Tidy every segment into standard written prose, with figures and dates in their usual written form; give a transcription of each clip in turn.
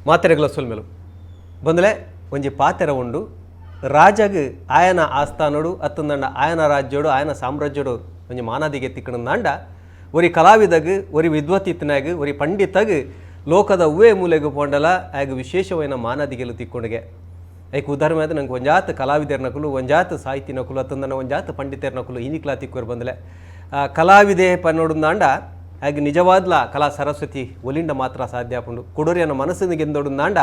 ಮಾತೆರೆಗ್ಲ ಸೊಲ್ಮೆಲು ಬಂದಲೆ ಒಂಜಿ ಪಾತೆರ ಉಂಡು. ರಾಜಗ್ ಆಯನ ಆಸ್ಥಾನಡು ಅತ್ತಂದಂಡ ಆಯನ ರಾಜ್ಯೋಡು ಆಯನ ಸಾಮ್ರಾಜ್ಯೋಡು ಒಂಜಿ ಮಾನಾದಿಗೆ ತಿಕ್ಕಣಂದಾಂಡ ಒರಿ ಕಲಾವಿದಗ್ ಒರಿ ವಿದ್ವತ್ತಿತ್ತನಾಗ ಒರಿ ಪಂಡಿತಗ್ ಲೋಕದ ಉವೇ ಮೂಲೆಗ್ ಪೋಂಡಲ ಆಯಗ್ ವಿಶೇಷವಾಯಿನ ಮಾನಾದಿಗೆಲು ತಿಕ್ಕೊಂಡುಗೆ. ಐಕ್ ಉದಾಹರಣೆ ಆದ್ ನಂಗೆ ಒಂಜಾತ್ ಕಲಾವಿದರ್ನಕುಲು ಒಂಜಾತ್ ಸಾಹಿತಿನಕುಲು ಅತ್ತಂದನ ಒಂಜಾತ್ ಪಂಡಿತೆರ್ನಕುಲು ಇನಿಕ್ಲಾ ತಿಕ್ಕುವರು ಬಂದಲೆ. ಕಲಾವಿದೆ ಪನ್ನೊಡುಂದಾಂಡ ಆಗ ನಿಜವಾದ್ಲ ಕಲಾ ಸರಸ್ವತಿ ಒಲಿಂಡ ಮಾತ್ರ ಸಾಧ್ಯ ಆಪುಂಡು. ಕೊಡೋರಿಯನ ಮನಸ್ಸಿನ ಗೆಂದೊಡುಂದಾಂಡ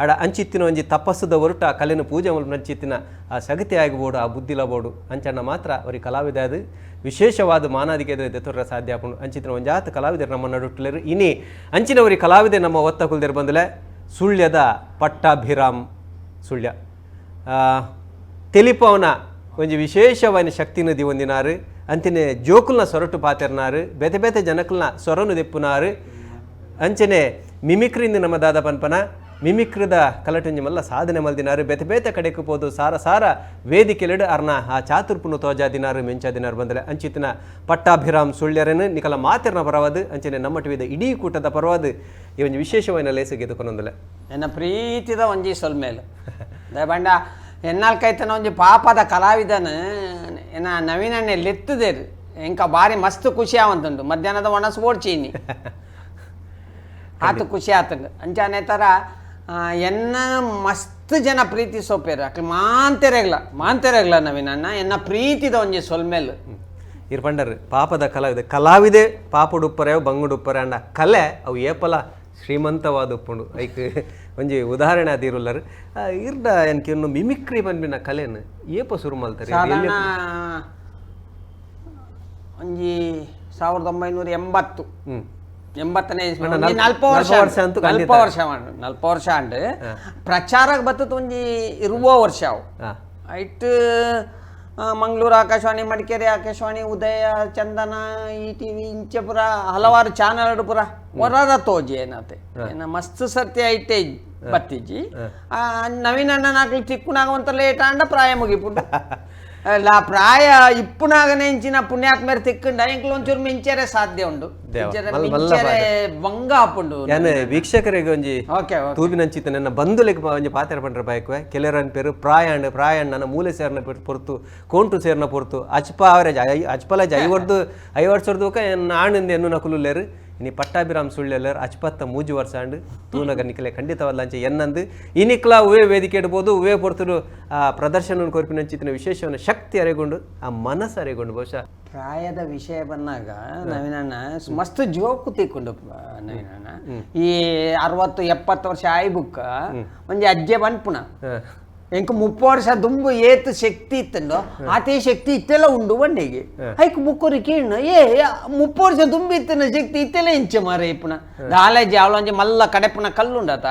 ಆಡ ಅಂಚಿತ್ತಿನ ಒಂಜಿ ತಪಸ್ಸುದ ಒರುಟ ಕಲೆನ ಪೂಜೆ ಅಂಚಿತ್ತಿನ ಆ ಶಕ್ತಿ ಆಗಬೋಡು, ಆ ಬುದ್ಧಿಲ ಬೋಡು. ಅಂಚಣ್ಣ ಮಾತ್ರ ಒರಿ ಕಲಾವಿದ ಅದು ವಿಶೇಷವಾದ ಮಾನಾದಿಗೆ ದೆತೊರ ಸಾಧ್ಯ ಆಪುಂಡು. ಅಂಚಿತ್ತಿನ ಒಂಜಾತ್ ಕಲಾವಿದರು ನಮ್ಮ ನಡುಟ್ಟುಲೇರು. ಇನಿ ಅಂಚಿನ ಒರಿ ಕಲಾವಿದೆ ನಮ್ಮ ಒತ್ತ ಕುಲ್ದೇರು ಬಂದಲೆ ಸುಳ್ಯದ ಪಟ್ಟಾಭಿರಾಮ್ ಸುಳ್ಯ ತೆಲಿಪವನ ಒಂಜಿ ವಿಶೇಷವಾದ ಶಕ್ತಿನ ದಿವಂದಿನಾರು. ಅಂಚನೆ ಜೋಕುಲ್ನ ಸೊರಟು ಪಾತೆರ್ನಾರು, ಬೇತೆ ಬೇತೆ ಜನಕುಲ್ನ ಸೊರನು ದೆಪ್ಪುನಾರು. ಅಂಚನೆ ಮಿಮಿಕ್ರಿಂದ ನಮ್ಮ ದಾದ ಪನ್ಪನ ಮಿಮಿಕ್ರದ ಕಲಟಂಜಿ ಮಲ್ಲ ಸಾಧನೆ ಮಲ್ದಿನಾರು. ಬೇತೆ ಬೇತೆ ಕಡೆಕ್ ಪೋದು ಸಾರ ಸಾರ ವೇದಿಕೆಲೆಡು ಅರ್ನ ಆ ಚಾತುರ್ಪುನು ತೋಜಾದಿನಾರು ಮೆಂಚಾದಿನಾರು ಬಂದರೆ. ಅಂಚಿತ್ತಿನ ಪಟ್ಟಾಭಿರಾಮ್ ಸುಳ್ಯರನ್ನು ನಿಕಲ ಮಾತೆರ್ನ ಪರವಾದ ಅಂಚನೆ ನಮ್ಮ ಟಿವಿದ ಇಡೀ ಕೂಟದ ಪರವಾದ ಈ ಒಂಜಿ ವಿಶೇಷವಾದ ಲೇಸಿಗೆ ಎದುಕೊನೊಂದಲೆ ಎನ್ನ ಪ್ರೀತಿದ ಒಂಜಿ ಸೊಲ್ಮೇಲು ದಯಬಂಡ ಎನ್ನಾಲ್ಕೈತನ ಒಂಜಿ ಪಾಪದ ಕಲಾವಿದನ ಎನ್ನ ನವೀನಣ್ಣೆ ಲೆತ್ತುದೇರು ಎಂಕ ಬಾರಿ ಮಸ್ತ್ ಖುಷಿ ಆವಂತುಂಡು. ಮಧ್ಯಾಹ್ನದ ಒಣಸು ಓಡ್ಚೀನಿ ಆತು ಖುಷಿ ಆತಂಡು. ಅಂಚಾನೆ ಥರ ಎನ್ನ ಮಸ್ತ್ ಜನ ಪ್ರೀತಿಸೋಪೇರು ಅಕ್ಲು ಮಾಂತೆರೆಗ್ಲ ಮಾಂತೆರೆಗ್ಲ ನವೀನಣ್ಣ ಎನ್ನ ಪ್ರೀತಿದ ಒಂಜಿ ಸೊಲ್ಮೇಲು. ಇರ್ ಪಂಡರ್ ಪಾಪದ ಕಲಾವಿದೆ ಕಲಾವಿದೆ ಪಾಪುಡುಪ್ಪರೆ ಬಂಗುಡುಪ್ಪರೆ ಅಂಡ ಕಲೆ ಅವು ಏಪಲ ಶ್ರೀಮಂತವಾದ ಉಪ್ಪುಂಡು. ಐಕ್ ಒಂಜಿ ಉದಾಹರಣೆ ಅದಿರುಲ್ಲರು. ಇರ್ಡ ಎನ್ಕೆ ಇನ್ನು ಮಿಮಿಕ್ರಿ ಪನ್ಪಿನ ಕಲೆನ್ ಏಪ ಶುರು ಮಲ್ತಾರೆ? ಸಾಧಾರಣ ಒಂಜಿ 1980 80ನೇ ನಲ್ಪ ವರ್ಷ ವರ್ಷ ಅಂತೂ ನಲ್ಪ ವರ್ಷ ನಲ್ಪ ವರ್ಷ ಅಂಡ್ ಪ್ರಚಾರಕ್ಕೆ ಬತ್ತದ ಒಂಜಿ ಇರುವ ವರ್ಷ ಅವು. ಐಟ್ ಮಂಗಳೂರು ಆಕಾಶವಾಣಿ, ಮಡಿಕೇರಿ ಆಕಾಶವಾಣಿ, ಉದಯ, ಚಂದನ, ಈ ಟಿವಿ ಇಂಚೆ ಪುರ ಹಲವಾರು ಚಾನಲ್ ಪುರ ಹೊರರ ತೋಜಿ ಏನತೆ ಏನ ಮಸ್ತ್ ಸರ್ತಿ ಐಟೆ ಬತ್ತಿಜ್ಜಿ. ನವೀನ ಅಣ್ಣನಾಗ್ಲಿ ತಿಕ್ಕುನಾಗ ಒಂತ ಲೇಟ್ ಆಂಡ ಪ್ರಾಯ ಮುಗಿಪುಂಡು. ಅಲ್ಲ ಪ್ರಾಯ ಇಪ್ಪುನಾಗನೆ ಇಂಚಿನ ಪುಣ್ಯಾತ್ಮೇರ್ ತಿಕ್ಕಂಡ ಎಂಕ್ಲು ಒಂಚೂರು ಮಿಂಚೆರೆ ಸಾಧ್ಯ ಉಂಡು. ಮಿಂಚೆರೆ ಬಂಗ ಆಪುಂಡು. ಯಾನ್ ವೀಕ್ಷಕರಿಗೆ ಒಂಜಿ ಓಕೆ ತೂಬಿನಂಚಿತ್ತ ನನ್ನ ಬಂಧುಲೆಗ್ ಒಂಜಿ ಪಾತೆರ ಪಂಡ್ರೆ ಬಯಕುವೆ. ಕೆಲವರ ಪೇರು ಪ್ರಾಯಾಂಡ್ ಪ್ರಾಯಾಂಡ್ ನನ್ನ ಮೂಲೆ ಸೇರ್ನ ಪೊರ್ತು ಕೋಂಟು ಸೇರ್ನ ಪೊರ್ತು ಅಚ್ಪ ಅವರೇಜ್ ಅಚ್ಪಲ ಐವರ್ದು ಐವರ್ಸರ್ದು ಆಣಿಂದ ಎನ್ನು ನಕುಲುಲ್ಲೇರು. ಇನಿ ಪಟ್ಟಾಭಿರಾಮ್ ಸುಳ್ಳೆಲ್ಲರ್ ಅಚ್ಪತ್ತ 3 ವರ್ಷ ಆಂಡ್ ತೂನಗ ನಿಕಲೆ ಖಂಡಿತವಲ್ಲ ಅಂಚೆ ಎನ್ನಂದು ಇನಿಕ್ಲ ಉವೇ ವೇದಿಕೆ ಇಡ್ಬೋದು ಉವೇ ಪೊರ್ತುಡು ಆ ಪ್ರದರ್ಶನ ಕೊರ್ಪಿನಂಚಿತ್ತಿನ ವಿಶೇಷವನ್ನು ಶಕ್ತಿ ಅರೆಗೊಂಡು ಆ ಮನಸ್ಸು ಅರೆಗೊಂಡು ಬಹುಶಃ ಪ್ರಾಯದ ವಿಷಯ ಬಂದಾಗ ನವೀನಣ್ಣ ಮಸ್ತ್ ಜೋಕು ತಿಕ್ಕೊಂಡು ನವೀನಣ್ಣ. ಈ 60 70 ವರ್ಷ ಆಯ್ ಬುಕ್ಕ ಒಂಜಿ ಅಜ್ಜೆ ಬನ್ಪುಣ ಎಂಕ್ 30 ವರ್ಷ ದುಂಬು ಏತ್ ಶಕ್ತಿ ಇತ್ತಂಡೋ ಆತೇ ಶಕ್ತಿ ಇತ್ತೆಲ್ಲ ಉಂಡು ಬಂಡೆಗೆ. ಐಕ್ ಬುಕ್ಕೊರಿ ಕೇಣ್ಣ ಏ 30 ವರ್ಷ ದುಂಬು ಇತ್ತನ ಶಕ್ತಿ ಇತ್ತೆಲ್ಲ ಇಂಚೆ ಮಾರ ಇಪ್ಪುನ ದಾಲೇಜಿ ಅವಳೊಂಜಿ ಮಲ್ಲ ಕಡೆಪುನ ಕಲ್ಲುಂಡತ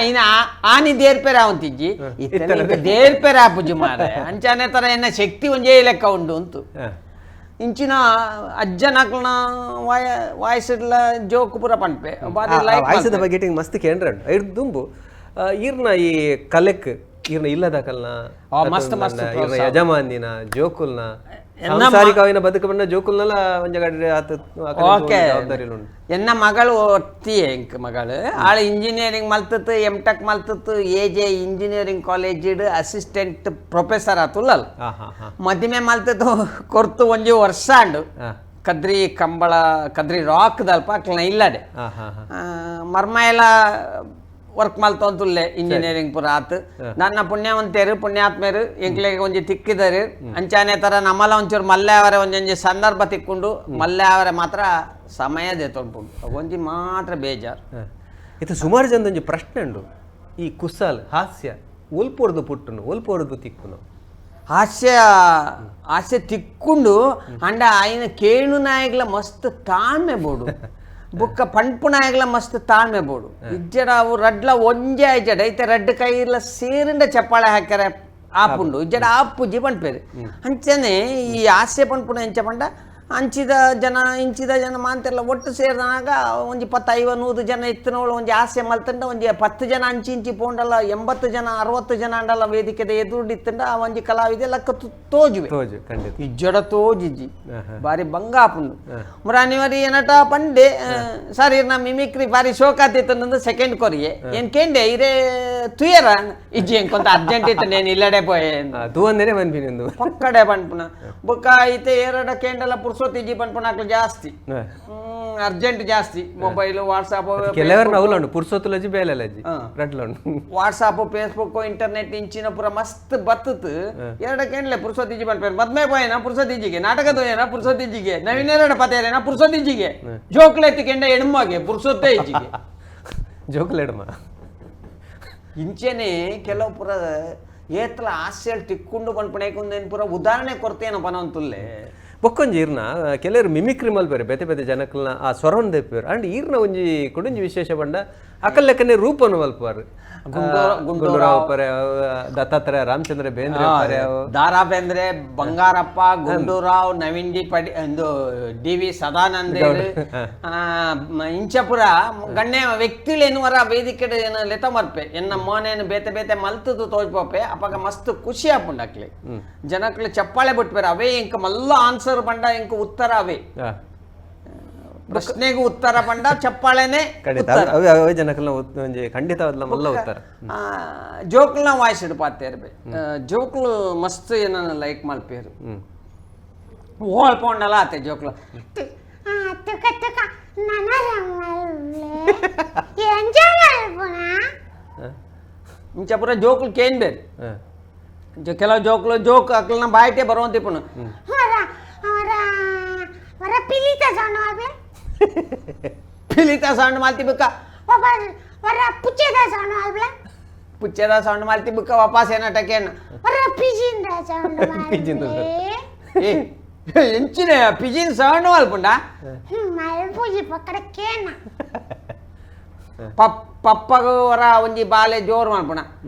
ಇನ್ನ ಆನಿ ದೇರ್ಪೇರೆ ಅವಂತಿಜ್ಜಿ ಇತ್ತೆಲ್ಲ ದೇರ್ಪೇರೆ ಆಪುಜಿ ಮಾರೆ. ಅಂಚಾನೆ ತರ ಎನ್ನ ಶಕ್ತಿ ಒಂಜೇ ಲೆಕ್ಕ ಉಂಡು ಅಂತು. ಇಂಚಿನ ಅಜ್ಜನಕ್ಲನ ವಾಯ ವಾಯ್ಸಿಡ್ಲ ಜೋಕು ಪೂರ ಪನ್ಪೆ ಬಾರಿ ಲೈಕ್. ವಾಯ್ಸದ ಬಗ್ಗೆ ಮಸ್ತ್ ಕೇಂದ್ರ ಐರ್ ದುಂಬು ಈರ್ನ ಈ ಕಲೆಕ್ ಈರ್ನ ಇಲ್ಲದ ಕಲ್ನ ಮಸ್ತ್ ಮಸ್ತ್ ಈರ್ನ ಯಜಮಾನಿನ ಜೋಕುಲ್ನ ಸಾಂಸಾರಿಕವಾಯಿನ ಬದುಕು ಬಂದ ಜೋಕುಲ್ನಲ ಒಂಜ ಗಡೆ ಆತ ಜವಾಬ್ದಾರಿ ಉಂಡು. ಎನ್ನ ಮಗಳು ಒತ್ತಿಯೆ ಎಂಕ್ ಮಗಳು ಆಳು ಇಂಜಿನಿಯರಿಂಗ್ ಮಲ್ತತ್ತು, ಎಮ್ ಟೆಕ್ ಮಲ್ತತ್ತು, A J engineering college assistant professor ಆತುಲ್ಲಲ್. ಮದಿಮೆ ಮಲ್ತತ್ತು ಕೊರ್ತು ಒಂಜಿ ವರ್ಷ ಅಂಡು. ಕದ್ರಿ ಕಂಬಳ ಕದ್ರಿ ರಾಕ್ ದಲ್ಪ ಅಕ್ಲನ ಇಲ್ಲಡೆ ಮರ್ಮ ಎಲ್ಲ ವರ್ಕ್ ಮಲ್ತೊಂತುಲ್ಲೆ ಇಂಜಿನಿಯರಿಂಗ್ ಪೂರ ಆತು. ನನ್ನ ಪುಣ್ಯವಂತೇರು ಪುಣ್ಯಾತ್ಮೇರು ಎಂಕ್ಲೆಗ್ ಒಂಜಿ ತಿಕ್ಕಿದರು. ಅಂಚಾನೆ ತರ ನಮ್ಮಲ ಒಂಚೂರು ಮಲ್ಲೆ ಅವರೆ ಒಂಜೊಂಜಿ ಸಂದರ್ಭ ತಿಕ್ಕೊಂಡು ಮಲ್ಲೆ ಅವರೆ ಮಾತ್ರ ಸಮಯ ದೇತೊಂಪುಂಡು ಒಂಜಿ ಮಾತ್ರ ಬೇಜಾರು. ಇದು ಸುಮಾರು ಜನ ಒಂಜಿ ಪ್ರಶ್ನೆ ಉಂಡು, ಈ ಕುಸಾಲ್ ಹಾಸ್ಯ ಒಲ್ಪೊರ್ದು ಪುಟ್ಟುನು ಒಲ್ಪೊರ್ದು ತಿಕ್ಕುನು? ಹಾಸ್ಯ ಹಾಸ್ಯ ತಿಕ್ಕೊಂಡು ಅಂಡ ಆಯ್ನ ಕೇಣು ನಾಯಗ್ಲ ಮಸ್ತ್ ತಾಳ್ಮೆ ಬೋಡು ಬುಕ್ಕ ಪಂಪು ನಾಯಗ್ಲ ಮಸ್ತ್ ತಾಳ್ಮೆ ಬೋಡು. ಇಜ್ಜಡ ಅವು ರಡ್ಲ ಒಂಜೆ ಇಜ್ಜಡ ಐತೆ ರಡ್ಡು ಕೈಲ ಸೇರಿಂಡ ಚಪ್ಪಾಳೆ ಹಾಕ್ಯಾರೆ ಆಪುಂಡು ಇಜ್ಜಡ ಆಪುಜಿ ಪನ್ಪೇರು. ಅಂಚನೆ ಈ ಹಾಸ್ಯ ಪನ್ಪುನ ಎಂಚ ಪಂಡ ಅಂಚಿದ ಜನ ಇಂಚಿದ ಜನ ಮಾಂತೆಲ್ಲ ಒಟ್ಟು ಸೇರಿದಾಗ ಒಂಜಿ 10 50 100 ಜನ ಇತ್ತಿನವಳು ಒಂಜಿ ಆಸೆ ಮಲ್ತಂಡ ಒಂಜಿ 10 ಜನ ಅಂಚಿ ಇಂಚಿ ಪೋಂಡಲ್ಲ 80 ಜನ 60 ಜನ ಅಂಡಲ್ಲ ವೇದಿಕೆದ ಎದುರು ಇತ್ತಂಡ ಆ ಒಂಜಿ ಕಲಾವಿದೆ ಲಕ್ಕ ತೋಜುವೆ ತೋಜು ಖಂಡಿತ ಇಜ್ಜಡ ತೋಜಿಜ್ಜಿ ಬಾರಿ ಬಂಗ ಆಪುಂಡು ಮುರಾನಿವರಿ ಏನಟ ಪಂಡೆ ಸರ್ ಇರ್ನ ಮಿಮಿಕ್ರಿ ಬಾರಿ ಶೋಕಾತಿತ್ತಂದು ಸೆಕೆಂಡ್ ಕೊರಿಯೆ ಏನ್ ಕೇಂಡೆ ಇರೇ ತುಯರ ಇಜ್ಜಿ ಎಂಕೊಂತ ಅರ್ಜೆಂಟ್ ಇತ್ತು ನೇನು ಇಲ್ಲಡೆ ಪೋಯೆ ತೂವಂದೇನೆ ಮನ್ಪಿನಿ ಒಂದು ಪಕ್ಕಡೆ ಪನ್ಪುನ ಬೊಕ್ಕ ಐತೆ ಏರಡ ಕೇಂಡಲ ಪುರ್ಸೊತ್ತಿಜ್ಜಿ ಪನ್ಪುನ ಅಕ್ಲು ಜಾಸ್ತಿ ಅರ್ಜೆಂಟ್ ಜಾಸ್ತಿ ಮೊಬೈಲ್ ವಾಟ್ಸಾಪ್ ಕೆಲವರು ಅವಲುಂಡು ಪುರ್ಸೊತ್ತುಲಜ್ಜಿ ಬೇಲೆಲಜ್ಜಿ ರಡ್ಲುಂಡು WhatsApp Facebook internet ಇಂಚಿನ ಪೂರ ಮಸ್ತ್ ಬತ್ತತ್ ಎರಡ ಕೇಂಡ್ಲೆ ಪುರ್ಸೊತ್ತಿಜ್ಜಿ ಪನ್ಪೇರು ಮದ್ಮೆ ಪೋಯೇನ ಪುರ್ಸೊತ್ತಿಜ್ಜಿಗೆ ನಾಟಕ ದೋಯೇನ ಪುರ್ಸೊತ್ತಿಜ್ಜಿಗೆ ನವೀನ ಪತೇರೇನ ಪುರ್ಸೊತ್ತಿಜ್ಜಿಗೆ ಜೋಕ್ಲೆತ್ತಿ ಕೆಂಡ ಎಣ್ಮಗೆ ಪುರ್ಸೊತ್ತೇ ಇಜ್ಜಿಗೆ ಜೋಕ್ಲೆಡ್ಮ ಇಂಚೆನೆ ಕೆಲವು ಪುರ ಏತ್ಲ ಹಾಸ್ಯ ತಿಕ್ಕೊಂಡು ಪನ್ಪುಣೇಕೊಂದೇನು ಪೂರ ಉದಾಹರಣೆ ಕೊರ್ತೇನ ಪನಂತುಲ್ಲೆ ಬೊಕ್ಕೊಂಜಿ ಈರ್ನ ಕೆಲವರು ಮಿಮಿಕ್ರಿ ಮಲ್ಪೇರು ಬೇತೆ ಬೇತೆ ಜನಕ್ಕಲ್ನ ಆ ಸ್ವರವನ್ನು ದೆಪ್ಪೇರು ಅಂಡ್ ಈರ್ನ ಒಂಜಿ ಕೊಡೊಂಜಿ ವಿಶೇಷ ಪಂಡ ಅಕಲ್ ಲೆಕ್ಕನೆ ರೂಪನು ಮಲ್ಪುವಾರು ಗುಂಡೂರಾವ್ ಪರೆ ದತ್ತಾತ್ರೇಯ ರಾಮಚಂದ್ರ ಬೇಂದ್ರೆ ಪರೆ ದಾರಾ ಬೇಂದ್ರೆ ಬಂಗಾರಪ್ಪ ಗುಂಡೂರಾವ್ ನವೀನ್ ಡಿ ಪಡಿ ಒಂದು ಡಿ ವಿ ಸದಾನಂದ ಇಂಚಪುರ ಗಣ್ಯ ವ್ಯಕ್ತಿಗಳೇನುವರ ವೇದಿಕೆ ಏನು ಲೆತ ಮರ್ಪೆ ಎನ್ನ ಮೋನೇನು ಬೇತೆ ಬೇತೆ ಮಲ್ತದು ತೋಜ್ಪೋಪೆ ಅಪಗ ಮಸ್ತ್ ಖುಷಿ ಆಪುಂಡು ಅಕ್ಲೆ ಜನಕ್ಲೆ ಚಪ್ಪಾಳೆ ಬಿಟ್ಪೇರು ಅವೇ ಇಂಕ ಮಲ್ಲ ಆನ್ಸರ್ ಬಂಡ ಇಂಕ ಉತ್ತರ ಅವೇ ಪ್ರಶ್ನೆಗೂ ಉತ್ತರ ಪಂಡ ಚಪ್ಪಾಳೆನೆ ಖಂಡಿತ ಅವೇ ಅವೇ ಜನಕ್ಕಲ್ನ ಒಂಜಿ ಖಂಡಿತವಾದ್ಲ ಮಲ್ಲ ಉತ್ತರ ಜೋಕ್ಲನ ವಾಯ್ಸ್ ಇಡ್ಪಾತೇರು ಜೋಕ್ಲು ಮಸ್ತ್ ಏನನ್ನ ಲೈಕ್ ಮಲ್ಪೇರು ಓಳ್ ಪೋಂಡಲ ಆತೆ ಜೋಕ್ಲು ತುಕ ತುಕ ನನ್ನ ಇಂಚ ಪೂರ ಜೋಕ್ಲು ಕೇನ್ ಬೇರೆ ಕೆಲವು ಜೋಕ್ಲು ಜೋಕ್ ಅಕ್ಲನ ಬಾಯಿಟೆ ಬರುವಂತ ಇಪ್ಪನು ಪಿಲಿತ ಸೌಂಡ್ ಮಾಡ್ಬೆ ಪಿಲಿತ ಸೌಂಡ್ ಮಾಲ್ತಿ ಬುಕ್ಕ ವರ ಪುಚ್ಚೆದ ಸೌಂಡ್ ಮಾಡ್ಬೆ ಪುಚ್ಚೆದ ಸೌಂಡ್ ಮಾಲ್ತಿ ಬುಕ್ಕ ವಾಪಸ್ ಏನಟಕೇನ ವರ ಪಿಜಿಂದ ಸೌಂಡ್ ಪಿಜಿಂದ ಏ ಎಂಚಿನ ಪಿಜಿನ್ ಸೌಂಡ್ ಮಲ್ಪುಂಡ ಮಲ್ಪುಜಿ ಪಕ್ಕಡ ಕೇನ ಪಪ್ಪಗ ವರ ಒಂಜಿ ಬಾಲೆ ಜೋರು ಮಲ್ಪುಣ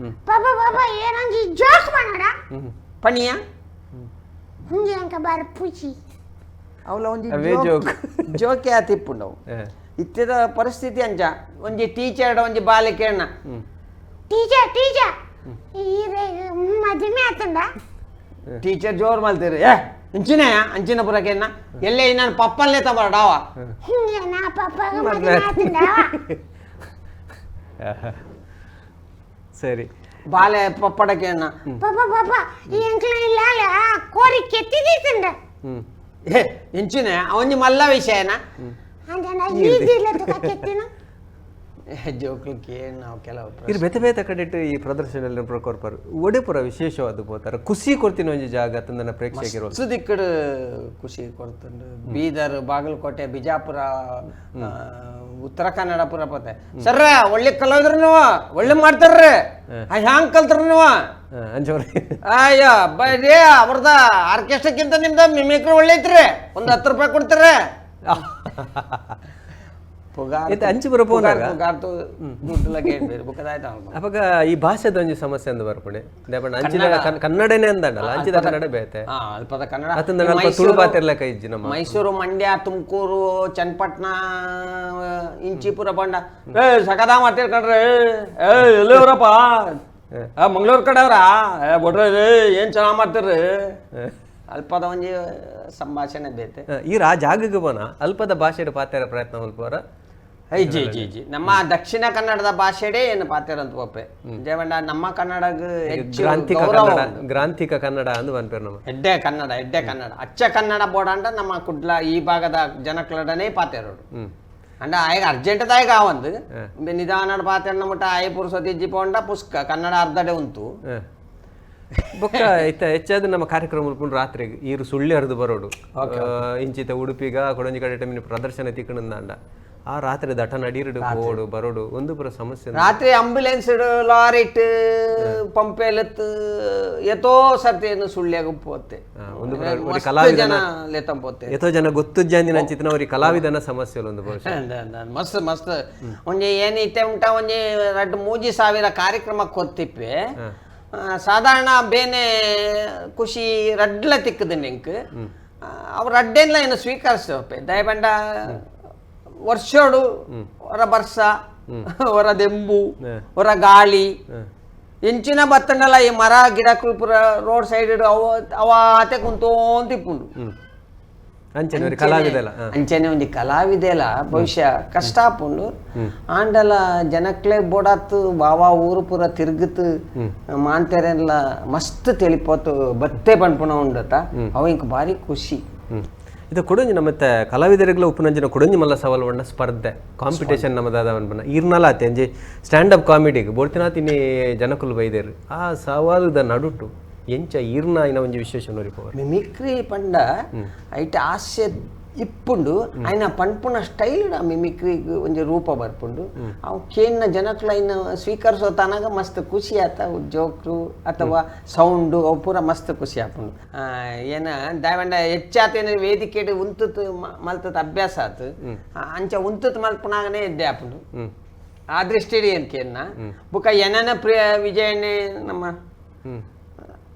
ಪಾಪ ಪಾಪ ಏನೊಂಜಿ ಜೋಕ್ ಮಾಡೋಡ ಪಣಿಯ ಹಿಂಗೆ ಅಂಕ ಬಾರ ಪುಚಿ ಅವಲ ಒಂಜಿ ಅವೇ ಜೋಕ್. ಜೋಕೆ ಆತಿಪ್ಪುಂಡವು ಇತ್ತೆದ ಪರಿಸ್ಥಿತಿ ಅಂಚ ಒಂಜಿ ಟೀಚರ್ ಒಂಜಿ ಬಾಲೆ ಕೇಳಣ ಟೀಚರ್ ಟೀಚರ್ ಮದುವೆ ಆತಂಡ ಟೀಚರ್ ಜೋರು ಮಲ್ತೀರಿ ಏ ಅಂಚಿನ ಅಂಚಿನ ಪುರಕೇನ ಎಲ್ಲೇ ನಾನು ಪಪ್ಪಲ್ಲೇ ತಬರಡಾವ ಹಿಂಗೆ ನಾ ಪಪ್ಪಗ ಮದುವೆ ಆತಂಡ ಸರಿ ಬಾಲೆ ಪಪ್ಪಡಕೇನ ಪಾಪ ಪಾಪ ಈ ಅಂಕ್ಲ ಇಲ್ಲ ಕೋರಿ ಕೆತ್ತಿದೀತಂಡ ಏ ಇಂಚಿನ ಒಂಜಿ ಮಲ್ಲ ವಿಷಯನ ಅಂಜನ ಈಜಿಲ್ಲ ತುಕ ಕೆತ್ತಿನ ಜೋಕ್ಲಿಕ್ಕೆ ನಾವು ಕೆಲವು ಇರ್ ಬೇತೆ ಬೇತೆ ಕಡೆಟ್ ಈ ಪ್ರದರ್ಶನ ಪ್ರಕೋರ್ಪರ್ ಒಡೆಪುರ ವಿಶೇಷವಾದ ಪೋತಾರ ಖುಷಿ ಕೊಡ್ತೀನಿ ಒಂಜಿ ಜಾಗ ತಂದನ ಪ್ರೇಕ್ಷಕರು ಮಸ್ತ್ ದಿಕ್ಕಡು ಖುಷಿ ಕೊಡ್ತುಂಡು ಬೀದರ್ ಬಾಗಲಕೋಟೆ ಬಿಜಾಪುರ ಉತ್ತರ ಕನ್ನಡ ಪುರ ಪೋತೆ ಸರ್ರ ಒಳ್ಳೆ ಕಲಾವಿದ್ರು ನೀವು ಒಳ್ಳೆ ಮಾಡ್ತಾರ್ರಿ ಹ್ಯಾಂಗ್ ಕಲ್ತ್ರು ನೀವು ಅಂಜವ್ರೆ ಅಯ್ಯ ಬರೀ ಅವ್ರದ ಆರ್ಕೆಸ್ಟ್ರಾಕ್ಕಿಂತ ನಿಮ್ದ ಮಿಮಿಕ್ರಿ ಒಳ್ಳೆ ಐತ್ರಿ ಒಂದು 10 ರೂಪಾಯಿ ಕೊಡ್ತಾರೆ ಇತ್ತೆ ಅಂಚಿ ಪೋನಾಗ? ಅವಾಗ ಈ ಭಾಷೆದ ಒಂಜಿ ಸಮಸ್ಯೆ ಅಂದ್ ಬರ್ಪುಣೆ ದೇಪಂಡ ಅಂಚಿನ ಕನ್ನಡನೇ ಅಂದಂಡಲ್ಲ ಅಂಚಿದ ಕನ್ನಡ ಬೇತೆ ಅಲ್ಪದ ಕನ್ನಡ ಅತ್ತಂದ ಅಲ್ಪ ತುಳು ಪಾತಿರ್ಲಕ ಇಜ್ಜಿ ನಮ್ಮ ಮೈಸೂರು ಮಂಡ್ಯ ತುಮಕೂರು ಚನ್ನಪಟ್ಟಣ ಇಂಚಿಪುರ ಬಂಡ ಏ ಸಕದಾ ಮಾಡ್ತೀರಿ ಕಣ್ರಿ ಏ ಎಲ್ಲಿವ್ರಪ್ಪ ಮಂಗಳೂರು ಕಡೆಯವ್ರಾ ಏ ಬಿಡ್ರಿ ಏನ್ ಚೆನ್ನಾಗಿ ಮಾಡ್ತೀರಿ ಅಲ್ಪದ ಒಂಜಿ ಸಂಭಾಷಣೆ ಬೇತೆ ಈ ಆ ಜಾಗಕ್ಕೆ ಬೋನ ಅಲ್ಪದ ಭಾಷೆಡ್ ಪಾತೆರ ಪ್ರಯತ್ನ ಮಲ್ಪುವರ ಜಿ ಜಿ ಜಿ ನಮ್ಮ ದಕ್ಷಿಣ ಕನ್ನಡದ ಭಾಷೆಡೇ ಏನು ಪಾತೆರಂತ ಒಪ್ಪೆ ಜಯವಂಡ ನಮ್ಮ ಕನ್ನಡಗ್ ಹೆಚ್ಚು ಗ್ರಾಂಥಿಕ ಗೌರವ ಕನ್ನಡ ಉಂಟು. ಗ್ರಾಂಥಿಕ ಕನ್ನಡ ಅಂದ್ ಪನ್ಪೇರು ನಮ್ಮ ಎಡ್ಡೆ ಕನ್ನಡ ಎಡ್ಡೆ ಕನ್ನಡ ಅಚ್ಚ ಕನ್ನಡ ಬೋಡಾಂಡ ನಮ್ಮ ಕುಡ್ಲ ಈ ಭಾಗದ ಜನಕ್ಲಡನೇ ಪಾತೆರೋಡು ಅಂಡ ಆಯ್ಗ ಅರ್ಜೆಂಟ್ ದಾಯಗ ಒಂದು ನಿಧಾನ ಪಾತೆರನ ಮುಟ್ಟ ಆಯ ಪುರುಸತಿ ಇಜ್ಜಿ ಪೋಂಡ ಪುಸ್ಕ ಕನ್ನಡ ಅರ್ಧಡೆ ಉಂಟು ಬೊಕ್ಕ ಇತ್ತ ಹೆಚ್ಚಾದ ನಮ್ಮ ಕಾರ್ಯಕ್ರಮ ಉಲ್ಪುಂಡು ರಾತ್ರಿಗೆ ಈರು ಸುಳ್ಳಿ ಹರಿದು ಬರೋಡು ಇಂಚಿತ ಉಡುಪಿಗ ಕೊಡಂಜಿ ಕಡೆ ಟೈಮಿನ ಪ್ರದರ್ಶನ ತಿಕ್ಕಣಂದಾಂಡ ಆ ರಾತ್ರಿ ದಟ ನಡೀರುಡು ಪೋಡು ಬರೋಡು ಒಂದು ಪುರ ಸಮಸ್ಯೆ ರಾತ್ರಿ ಆಂಬ್ಯುಲೆನ್ಸ್ ಲಾರಿ ಇಟ್ಟು ಪಂಪೆಲತ್ ಎತೋ ಸರ್ತಿ ಏನು ಸುಳ್ಳಿಯಾಗ ಪೋತೆ ಒಂದು ಪುರ ಒಂದು ಮಸ್ತ್ ಕಲಾವಿದನ ಜನ ಲೇತಂ ಪೋತೆ ಎತೋ ಜನ ಗೊತ್ತುಜ್ಜಾಂದಿನ ಅಂಚಿತನ ಅವ್ರಿಗೆ ಕಲಾವಿದನ ಸಮಸ್ಯೆ ಒಂದು ಬಹುಶಃ ಮಸ್ತ್ ಮಸ್ತ್ ಒಂಜಿ ಏನೈತೆ ಉಂಟ ಒಂಜಿ ರಡ್ಡು ಮೂಜಿ ಸಾವಿರ ಕಾರ್ಯಕ್ರಮ ಕೊತ್ತಿಪ್ಪೆ ಸಾಧಾರಣ ಬೇನೆ ಖುಷಿ ರಡ್ಲ ತಿಕ್ಕದು ನಿಂಕ್ ಅವ್ರ ಅಡ್ಡೆನ್ಲ ಏನು ಸ್ವೀಕರಿಸ್ತೇವೆ. ದಯಬಂಡ ವರ್ಷೋಡು ಹೊರ ಬರ್ಸ, ಹೊರ ದೆಂಬು, ಹೊರ ಗಾಳಿ, ಎಂಚಿನ ಬತ್ತಂಡಲ್ಲ ಈ ಮರ ಗಿಡಕ್ಕೂ ಪೂರ ರೋಡ್ ಸೈಡ್ ಅವ ಅವಾತೆ ಕುಂತೋಂತ ಇಪ್ಪುಂಡು. ಅಂಚನೆ ಕಲಾವಿದೆಲ್ಲ ಅಂಚನೆ ಒಂಜಿ ಕಲಾವಿದೆಲ ಬಹುಶಃ ಕಷ್ಟ ಆಪುಂಡು. ಆಂಡಲ ಜನಕ್ಲೆ ಬೋಡಾತು ಬಾವಾ ಊರು ಪೂರ ತಿರುಗುತ್ತು ಮಾಂತೆರೆಲ್ಲ ಮಸ್ತ್ ತಿಳಿಪೋತು ಬತ್ತೆ ಪನ್ಪುನ ಉಂಡತ ಅವ ಇಂಕ್ ಭಾರಿ ಖುಷಿ. ಇದು ಕೊಡಂಜಿ ನಮ್ಮತ್ತೆ ಕಲಾವಿದರಿಗಳ ಉಪ್ಪುನಂಜಿನ ಕೊಡಂಜಿ ಮಲ್ಲ ಸವಾಲು ಒಣ್ಣ ಸ್ಪರ್ಧೆ ಕಾಂಪಿಟೇಷನ್ ನಮ್ಮದಾದ ಅನ್ಪನ ಈರ್ನಲ ಆತೆ ಅಂಜಿ ಸ್ಟ್ಯಾಂಡ್ ಅಪ್ ಕಾಮಿಡಿಗೆ ಬೋಡ್ತಿನಾತಿನಿ ಜನಕುಲು ಬೈದೇರು ಆ ಸವಾಲುದ ನಡುಟು ಎಂಚ ಈರ್ನ ಇನ ಒಂಜಿ ವಿಶೇಷ ನೋರಿಪವರು. ಮಿಮಿಕ್ರಿ ಪಂಡ ಐಟ್ ಹಾಸ್ಯ ಇಪ್ಪುಂಡು ಆಯ್ನ ಪನ್ಪುನ ಸ್ಟೈಲ್ ಮಿಮಿಕ್ರಿ ಒಂಜಿ ರೂಪ ಬರ್ಪುಂಡು. ಅವು ಕೇನ್ನ ಜನಕ್ಲ ಐನ ಸ್ವೀಕರಿಸೋ ತನಗ ಮಸ್ತ್ ಖುಷಿ ಆತ ಜೋಕ್ರು ಅಥವಾ ಸೌಂಡು ಅವು ಪೂರ ಮಸ್ತ್ ಖುಷಿ ಆಪುಂಡು. ಏನ ದಾವಂಡ ಹೆಚ್ಚಾತೇನ ವೇದಿಕೆಡ್ ಉಂತುತ್ ಮಲ್ತತ್ ಅಭ್ಯಾಸ ಆತು ಅಂಚ ಉಂತುತ್ ಮಲ್ಪುನಾಗನೇ ಎದ್ದೆ ಆಪುಂಡು. ಆ ದೃಷ್ಟಿಡಿ ಏನ್ ಕೇನ್ನ ಬುಕ್ಕ ಏನನ ಪ್ರಿಯ ವಿಜಯಣ್ಣೆ ನಮ್ಮ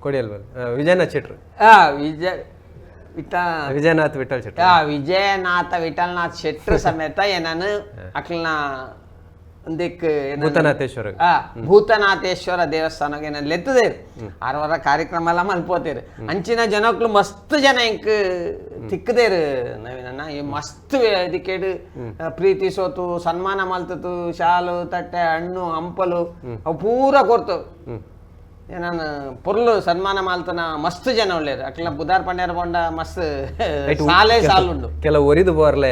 ಕೊಡಿಯಲ್ವಲ್ ವಿಜಯನಾಥ್ ಶೆಟ್ರು ವಿಜಯ ವಿಜಯನಾಥ್ ವಿಠಲ್ ಶೆಟ್ರು ವಿಜಯನಾಥ ವಿಠಲ್ನಾಥ್ ಶೆಟ್ರು ಸಮೇತ ಏನನು ಅಕ್ಲನ ಒಂದಿಕ್ ಭೂತನಾಥೇಶ್ವರ ಭೂತನಾಥೇಶ್ವರ ದೇವಸ್ಥಾನಕ್ಕೆ ಏನ ಲೆತ್ತದೇರು ಆರವರ ಕಾರ್ಯಕ್ರಮ ಎಲ್ಲ ಮಲ್ಪೋತೇರು. ಅಂಚಿನ ಜನಕ್ಲು ಮಸ್ತ್ ಜನ ಇಂಕ್ ತಿಕ್ಕದೇರು ನವೀನಣ್ಣ. ಈ ಮಸ್ತ್ ಇದಕ್ಕೆಡು ಪ್ರೀತಿ ಸೋತು ಸನ್ಮಾನ ಮಲ್ತತು ಶಾಲು ತಟ್ಟೆ ಹಣ್ಣು ಹಂಪಲು ಅವು ಪೂರ ಕೊರ್ತು. ನಾನು ಪೊರ್ಲು ಸನ್ಮಾನ ಮಾಲ್ತನ ಮಸ್ತ್ ಜನ ಒಳ್ಳೇರು ಅಕ್ಲ ಬುಧಾರ್ ಪಂಡ್ಯಾರ ಪಂಡ ಮಸ್ತ್ ಸಾಲೆ ಸಾಲುಂಡು. ಕೆಲವು ಒರಿದು ಬೋರ್ಲೆ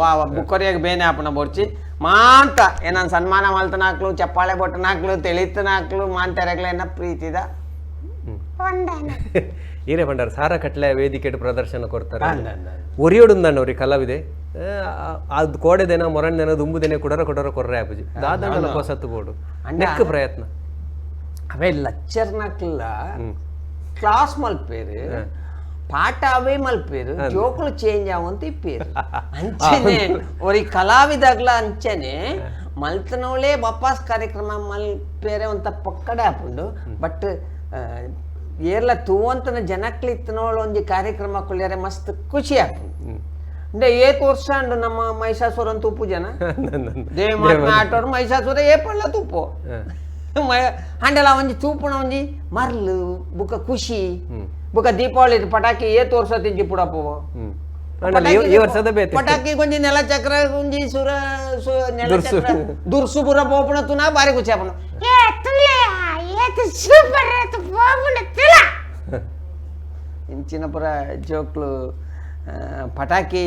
ವಾ ಬುಕ್ಕೊರಿಯಾಗ ಬೇನೆ ಆಪುನ ಬೋರ್ಚಿ ಮಾಂತ ಏನನ್ ಸನ್ಮಾನ ಮಾಲ್ತನಾಕ್ಲು ಚಪ್ಪಾಳೆ ಬೊಟ್ಟನಾಕ್ಲು ತಿಳಿತನಾಕ್ಲು ಮಾಂತೆರಗ್ಲೇನ ಪ್ರೀತಿದ ಈರೇ ಪಂಡಾರ ಸಾರ ಕಟ್ಲೆ ವೇದಿಕೆ ಪ್ರದರ್ಶನ ಕೊಡ್ತಾರೆ ಒರಿಯೋಡುಂದಣ್ಣ ಅವ್ರಿಗೆ ಕಲಾವಿದೆ ಅದು ಕೋಡೆದೇನ ಮೊರಣ್ದೇನ ದುಂಬುದೇನೆ ಕುಡರ ಕೊಡರ ಕೊರ್ರೆ ಆಪುಜಿ ದಾದಂಡಲ ಹೊಸತ್ತು ಬೋಡು ನೆಕ್ ಪ್ರಯತ್ನ ಅವೇ ಲಚ್ಚರ್ನಕ್ಲ ಕ್ಲಾಸ್ ಮಲ್ಪೇರು ಪಾಠ ಅವೇ ಮಲ್ಪೇರು ಜೋಕುಲು ಚೇಂಜ್ ಆವಂತ ಇಪ್ಪೇರು. ಅಂಚನೆ ಒರಿ ಕಲಾವಿದಾಗ್ಲ ಅಂಚನೆ ಮಲ್ತನವಳೇ ವಾಪಸ್ ಕಾರ್ಯಕ್ರಮ ಮಲ್ಪೇರೆ ಅಂತ ಪಕ್ಕಡೆ ಆಪುಂಡು. ಬಟ್ ಏರ್ಲ ತೂವಂತನ ಜನಕ್ಲಿತ್ತನೋಳು ಒಂಜಿ ಕಾರ್ಯಕ್ರಮ ಕೊಳ್ಯಾರೆ ಮಸ್ತ್ ಖುಷಿ ಆಪುಂಡು. ಅಂದ್ರೆ ಏತ್ ವರ್ಷ ಅಂಡು ನಮ್ಮ ಮಹಿಷಾಸುರನ್ ತೂಪು ಜನ ದೇವಿ ಮಾತನ ಆಟೋರು ಮಹಿಷಾಸುರ ಏಪಳ್ಳ ತೂಪು ಅಂಡಲ ಒಂಜಿ ತೂಪುಣ ಒಂಜಿ ಮರ್ಲು ಬುಕ್ಕ ಖುಷಿ ಬುಕ್ಕ ದೀಪಾವಳಿ ಪಟಾಕಿ ಏ ತೋರ್ಸ ತಿಂಜಿ ಪುಡಪ್ಪು ಪಟಾಕಿ ಕೊಂಜಿ ನೆಲ ಚಕ್ರ ಒಂಜಿ ಸುರ ನೆಲ ಚಕ್ರ ದುರ್ಸು ಪುರ ಪೋಪುಣ ತುನಾ ಬಾರಿ ಖುಷಿ ಆಪುಣ. ಇಂಚಿನ ಪುರ ಜೋಕ್ಲು ಪಟಾಕಿ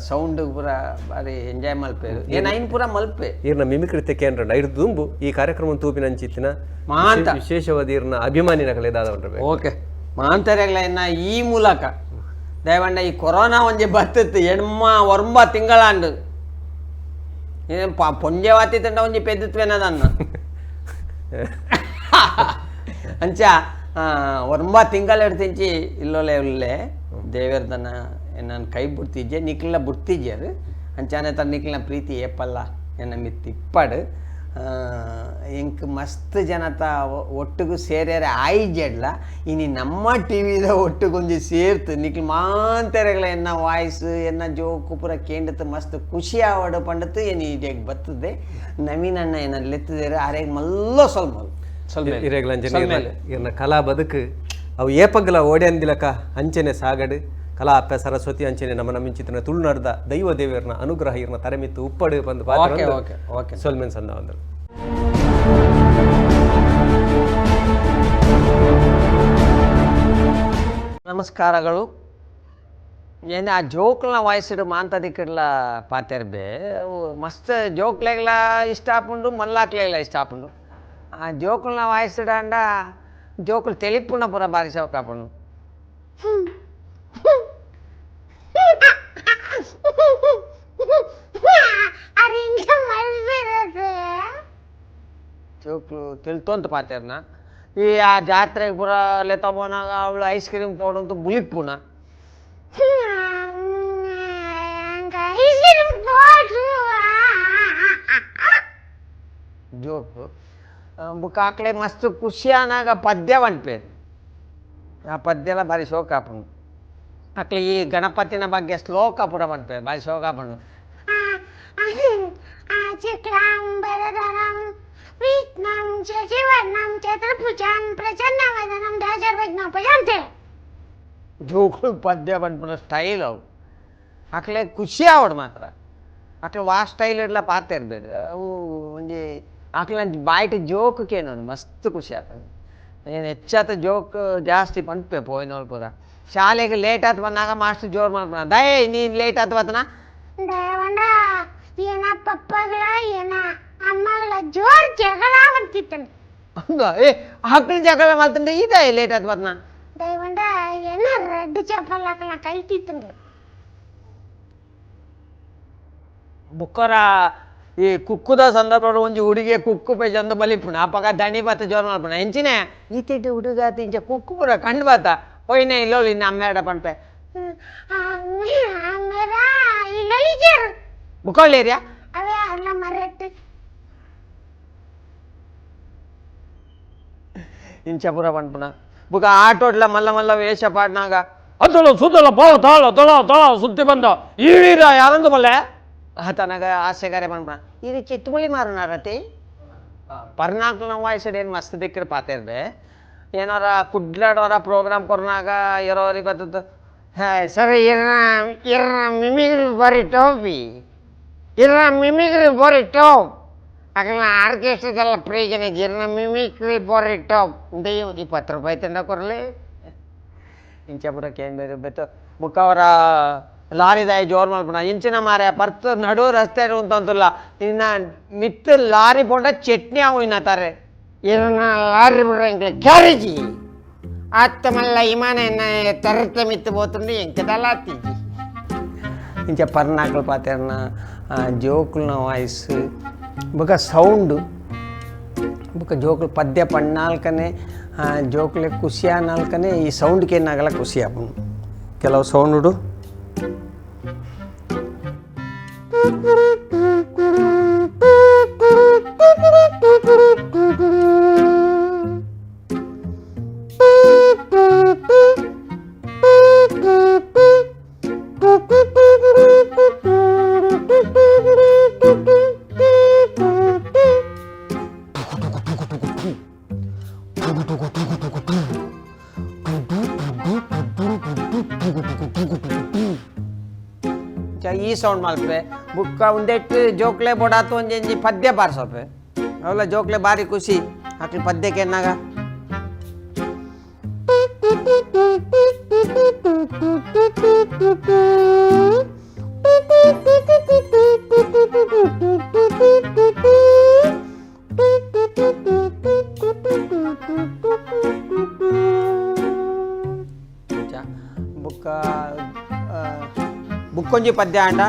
ಸೌಂಡ್ ಪೂರ ಬಾರಿ ಎಂಜಾಯ್ ಮಲ್ಪೇರು ಏನ್ ಐನ್ ಪೂರ ಮಲ್ಪೆ. ಈರ್ನ ಮಿಮಿಕ್ರಿ ಕೇಂದ್ರ ಐದು ದುಂಬು ಈ ಕಾರ್ಯಕ್ರಮ ತೂಪಿನ ಅಂಚಿತ್ತಿನ ಮಾಂತ ವಿಶೇಷವಾದ ಈರ್ನ ಅಭಿಮಾನಿನ ಕಲೆದಾದ. ಓಕೆ ಮಾಂತರ್ಯಗಳ ಇನ್ನ ಈ ಮೂಲಕ ದಯವಂಡ ಈ ಕೊರೋನಾ ಒಂಜಿ ಬತ್ತಿತ್ತು ಎಣ್ಮ ಒರ್ಂಬ ತಿಂಗಳಾಂಡು ಏನ್ ಪೊಂಜೆ ವಾತಿ ತಂಡ ಒಂಜಿ ಪೆದ್ದುತ್ವೇನದನ್ನ ಅಂಚ ಒರ್ಂಬ ತಿಂಗಳ ತಿಂಚಿ ಇಲ್ಲೋಲೆ ಉಲ್ಲೆ ದೇವರ್ದನ ನಾನು ಕೈ ಬುಡ್ತಿದ್ದೆ ನಿಕ್ಲ ಬುಡ್ತಿದ್ಯಾರು ಅಂಚಾನೆ ತನ್ನ ನಿಕ್ಲಿನ ಪ್ರೀತಿ ಏಪಲ್ಲ ಎನ್ನ ಮಿತ್ ಇಪ್ಪಾಡು ಎಂಕ್ ಮಸ್ತ್ ಜನತ ಒಟ್ಟಿಗೂ ಸೇರ್ಯಾರ ಆಯ್ಜಡ್ಲ ಇನಿ ನಮ್ಮ ಟಿ ವಿದ ಒಟ್ಟುಗೊಂಜಿ ಸೇರ್ತು ನಿಕ್ಲು ಮಾಂತೆರೆಗಳ ಎನ್ನ ವಾಯ್ಸ್ ಎನ್ನ ಜೋಕು ಪೂರ ಕೇಂಡತ್ತು ಮಸ್ತ್ ಖುಷಿ ಆವಡು ಪಂಡತ್ತು ಏನು ಇಡೇಗ್ ಬರ್ತದೆ. ನವೀನ್ ಅಣ್ಣ ಏನ ಲೆತ್ತದೇರು ಆರೇಗ್ ಮಲ್ಲೋ ಸ್ವಲ್ಪ ಸ್ವಲ್ಪ ಇರ್ನ ಕಲಾ ಬದುಕು ಅವು ಏಪಗ್ಲ ಓಡ್ಯಂದಿಲಕ ಅಂಚನೆ ಸಾಗಡು ಕಲಾ ಅಪ್ಪ ಸರಸ್ವತಿ ಅಂಚನೆ ನಮ್ಮ ನಮ್ಮಿಂಚಿತನ ತುಳುನಾಡ್ದ ದೈವ ದೇವರನ ಅನುಗ್ರಹ ಇರ್ನ ತರೆಮಿತ್ತು ಉಪ್ಪಡು ಬಂದು ಓಕೆ ಓಕೆ ಸೊಲ್ಮೆನ್ ಸಂದ ಬಂದರು. ನಮಸ್ಕಾರಗಳು. ಏನು ಆ ಜೋಕ್ಲನ ವಾಯ್ಸ್ಡ್ ಮಾಂತದಿಕ್ಕಡ್ಲ ಪಾತೆರ್ಬೆ ಅವು ಮಸ್ತ್ ಜೋಕ್ಲೆಗ್ಲ ಇಷ್ಟ ಆಪುಂಡು ಮಲ್ಲಾಕ್ಲೆಗ್ಲ ಇಷ್ಟ ಆಪುಂಡು. ಆ ಜೋಕ್ಲನ ವಾಯ್ಸ್ಡ್ ಅಂಡ ಜೋಕುಲು ತೆಲಿಪುನ ಪೂರ ಬಾರಿ ಸೌಕ ಆಪುಂಡು. ಜೋಕ್ಲು ತೆಲ್ತೊಂತ ಪಾತೆರ್ನ ಈ ಆ ಜಾತ್ರೆಗೆ ಪೂರ ಲೆತ್ತಬೋನಾಗ ಅವಳು ಐಸ್ ಕ್ರೀಮ್ ಪೌಡಂತ ಬುಲಿಪುನ ಜೋಕು ಬುಕ್ಕ ಆಕಲೆ ಮಸ್ತ್ ಖುಷಿ ಆನಾಗ ಪದ್ಯ ಪನ್ಪೇರು. ಆ ಪದ್ಯಲ ಭಾರಿ ಶೋಕ ಆಪುಂಡು. ಅಕ್ಲೆ ಈ ಗಣಪತಿನ ಬಗ್ಗೆ ಶ್ಲೋಕ ಪೂರ ಪನ್ಪೆರ್ ಬಾರಿ ಶೋಕ ಪಂಡು. ಶುಕ್ಲಾಂಬರಧರಂ ವಿಷ್ಣುಂ ಶಶಿವರ್ಣಂ ಚತುರ್ಭುಜಂ ಪ್ರಸನ್ನವದನಂ ದಶಭುಜಂ. ಜೋಕುಲು ಪದ್ಯ ಪನ್ಪುನ ಸ್ಟೈಲ್ ಅವು. ಅಕ್ಲೆ ಖುಷಿ ಆವಡ್ ಮಾತ್ರ. ಅಕ್ಲೆ ವಾ ಸ್ಟೈಲ್ ಇಡ್ಲ ಪಾತೆರ್ಬೆರ್ ಅವು. ಒಂಜಿ ಅಕ್ಲೆನ ಬಾಯಿಟ್ ಜೋಕ್ ಕೇನೊಡು, ಮಸ್ತ್ ಖುಷಿ ಆಪುಂಡು. ಏನ್ ಹೆಚ್ಚಾತ್ ಜೋಕ್ ಜಾಸ್ತಿ ಪನ್ಪೆ ಪೋಯಿನೋಲ್ ಪೂರ. ಶಾಲೆಗ್ ಲೇಟ್ ಆತ್ ಬನ್ನಗ ಮಾಸ್ಟರ್ ಜೋರ್ ಮಲ್ಪುನ, ದಾಯೆ ನೀನ್ ಲೇಟ್ ಆತ್ ಬತ್ತನ? ದಾಯೆ ಏನ ಪಪ್ಪಗಳ ಏನ ಅಮ್ಮಗಳ ಜೋರ್ ಜಗಳ ಅಂತಿತ್ತನು. ಹೌದಾ? ಏ, ಆಕಳ ಜಗಳ ಮಲ್ತಂಡೆ, ಈ ದಾಯೆ ಲೇಟ್ ಆತ್ ಬತ್ತನ? ದಯವಂಡ ಏನ ರೆಡ್ ಚಪ್ಪಲ್ ಹಾಕಲ ಕೈತಿತ್ತಂಡು. ಬುಕ್ಕರ ಈ ಕುಕ್ಕುದ ಸಂದರ್ಭ ಒಂಜಿ ಹುಡುಗಿಯ ಕುಕ್ಕು ಪೇಜಂದು ಬಲಿಪುಣ. ಅಪಗ ದಣಿ ಬತ್ತ ಜೋರ್ ಮಲ್ಪುಣ, ಎಂಚಿನ ಈತೆಟ್ ಹುಡುಗ ಇಂಚ ಕುಕ್ಕು ಪೂರ ಕಂಡು ಬತ್ತ ಪೋಯಿನ ಇಲ್ಲೋಲಿ ಇನ್ನು ಅಮ್ಮೇಡ ಪನ್ಪೆ. ಅಮ್ಮೇರ ಇಲ್ಲೊಲಿಜರು. ಬುಕ್ಕೊಳ್ಳೇರಿಯಾ? ಅವೇ ಅಲ್ಲ ಮರೆಟ್ಟು. ಇಂಚ ಪೂರ ಪನ್ಪುಣ. ಬುಕ್ಕ ಆಟೋಡ್ಲ ಮಲ್ಲ ಮಲ್ಲ ವೇಷ ಪಾಡ್ನಾಗ ಅದ್ದಳು ಸುದ್ದಲ ಬಾಳ ತಾಳ ತಳ ತಳ ಸುದ್ದಿ ಬಂದ ಈ ವೀರ ಯಾರಂದು ಬಲ್ಲೆ ಆತನಾಗ ಆಸೆಗಾರೆ ಪನ್ಪುಣ. ಇದು ಚಿತ್ತುಮುಳಿ ಮಾರುನಾರತಿ ಪರ್ನಾಕ್ಲ ವಾಯ್ಸ್ ಏನು ಮಸ್ತ್ ದಿಕ್ಕಡ್ ಪಾತೆರ್ಬೆ. ಏನಾರ ಕುಡ್ಲಾಡೋರ ಪ್ರೋಗ್ರಾಮ್ ಕೊರ್ನಾಗ ಇರೋರಿಗೆ ಗೊತ್ತದ್ದು. ಹಾ ಸರ್, ಇರ್ನ ಇರ್ನ ಮಿಮಿಕ್ರಿ ಬರಿ ಟೋಪಿ, ಇರ್ನ ಮಿಮಿಕ್ರಿ ಬರಿ ಟೋಪ್. ಅಕಲ್ನ ಆರ್ಕೆಸ್ಟ್ರಾದೆಲ್ಲ ಪ್ರಯೋಜನ. ಇರ್ನ ಮಿಮಿಕ್ರಿ ಬರಿ ಟೋಪ್ ಇಂದ 20 ರೂಪಾಯಿ ತಂಡ ಕೊರಲಿ. ಇಂಚ ಪೂರ ಕೇಂದ್ರ ಬೆತ್ತು. ಬುಕ್ಕ ಅವರ ಲಾರಿದಾಯ ಜೋರ್ ಮಲ್ಪುಣ, ಇಂಚಿನ ಮಾರೆ ಪರ್ತ್ ನಡು ರಸ್ತೆ ಉಂತಂತಲ್ಲ, ಇನ್ನ ಮಿತ್ ಲಾರಿ ಪೋಂಡ ಚಟ್ನಿ ಅವು ಇನ್ನ ತಾರೆ. ಇರ್ನ ಲಾರಿ ಬಿಡ್ರ ಕ್ಯಾರೇಜಿ ಆತ್ತ ಮಲ್ಲ ವಿಮಾನ ಎನ್ನ ತರತ ಮಿತ್ತು ಪೋತುಂಡು ಎಂಕದಲ್ಲ ಆತಿಜಿ. ಇಂಚ ಪರ್ನಾಕಲ್ ಪಾತೆರ್ನ ಜೋಕುಲ್ನ ವಾಯ್ಸ್ ಬೊಕ ಸೌಂಡು ಬೊಕ ಜೋಕುಲು ಪದ್ಯ ಪಣ್ಣಾಲ್ಕನೆ ಜೋಕುಲೆ ಖುಷಿ ಆನಾಲ್ಕನೆ ಈ ಸೌಂಡ್ ಕೇನಾಗಲ ಖುಷಿ ಆಪುಂಡು ಕೆಲವು ಸೌಂಡು. ಈ ಸೌಂಡ್ ಮಲ್ಪೆ. ಬುಕ್ಕ ಉಂದೆಟ್ ಜೋಕ್ಲೆ ಬೋಡಾತು ಒಂಜಿ ಪದ್ಯ ಬಾರ್ಸೋಪೆ. ಅವೆಲ್ಲ ಜೋಕ್ಲೆ ಬಾರಿ ಖುಷಿ ಅಕ್ಲು ಪದ್ಯ ಕೇನಾಗ. ಬುಕ್ಕ ಬುಕ್ಕೊಂಜಿ ಪದ್ಯ ಆಂಡ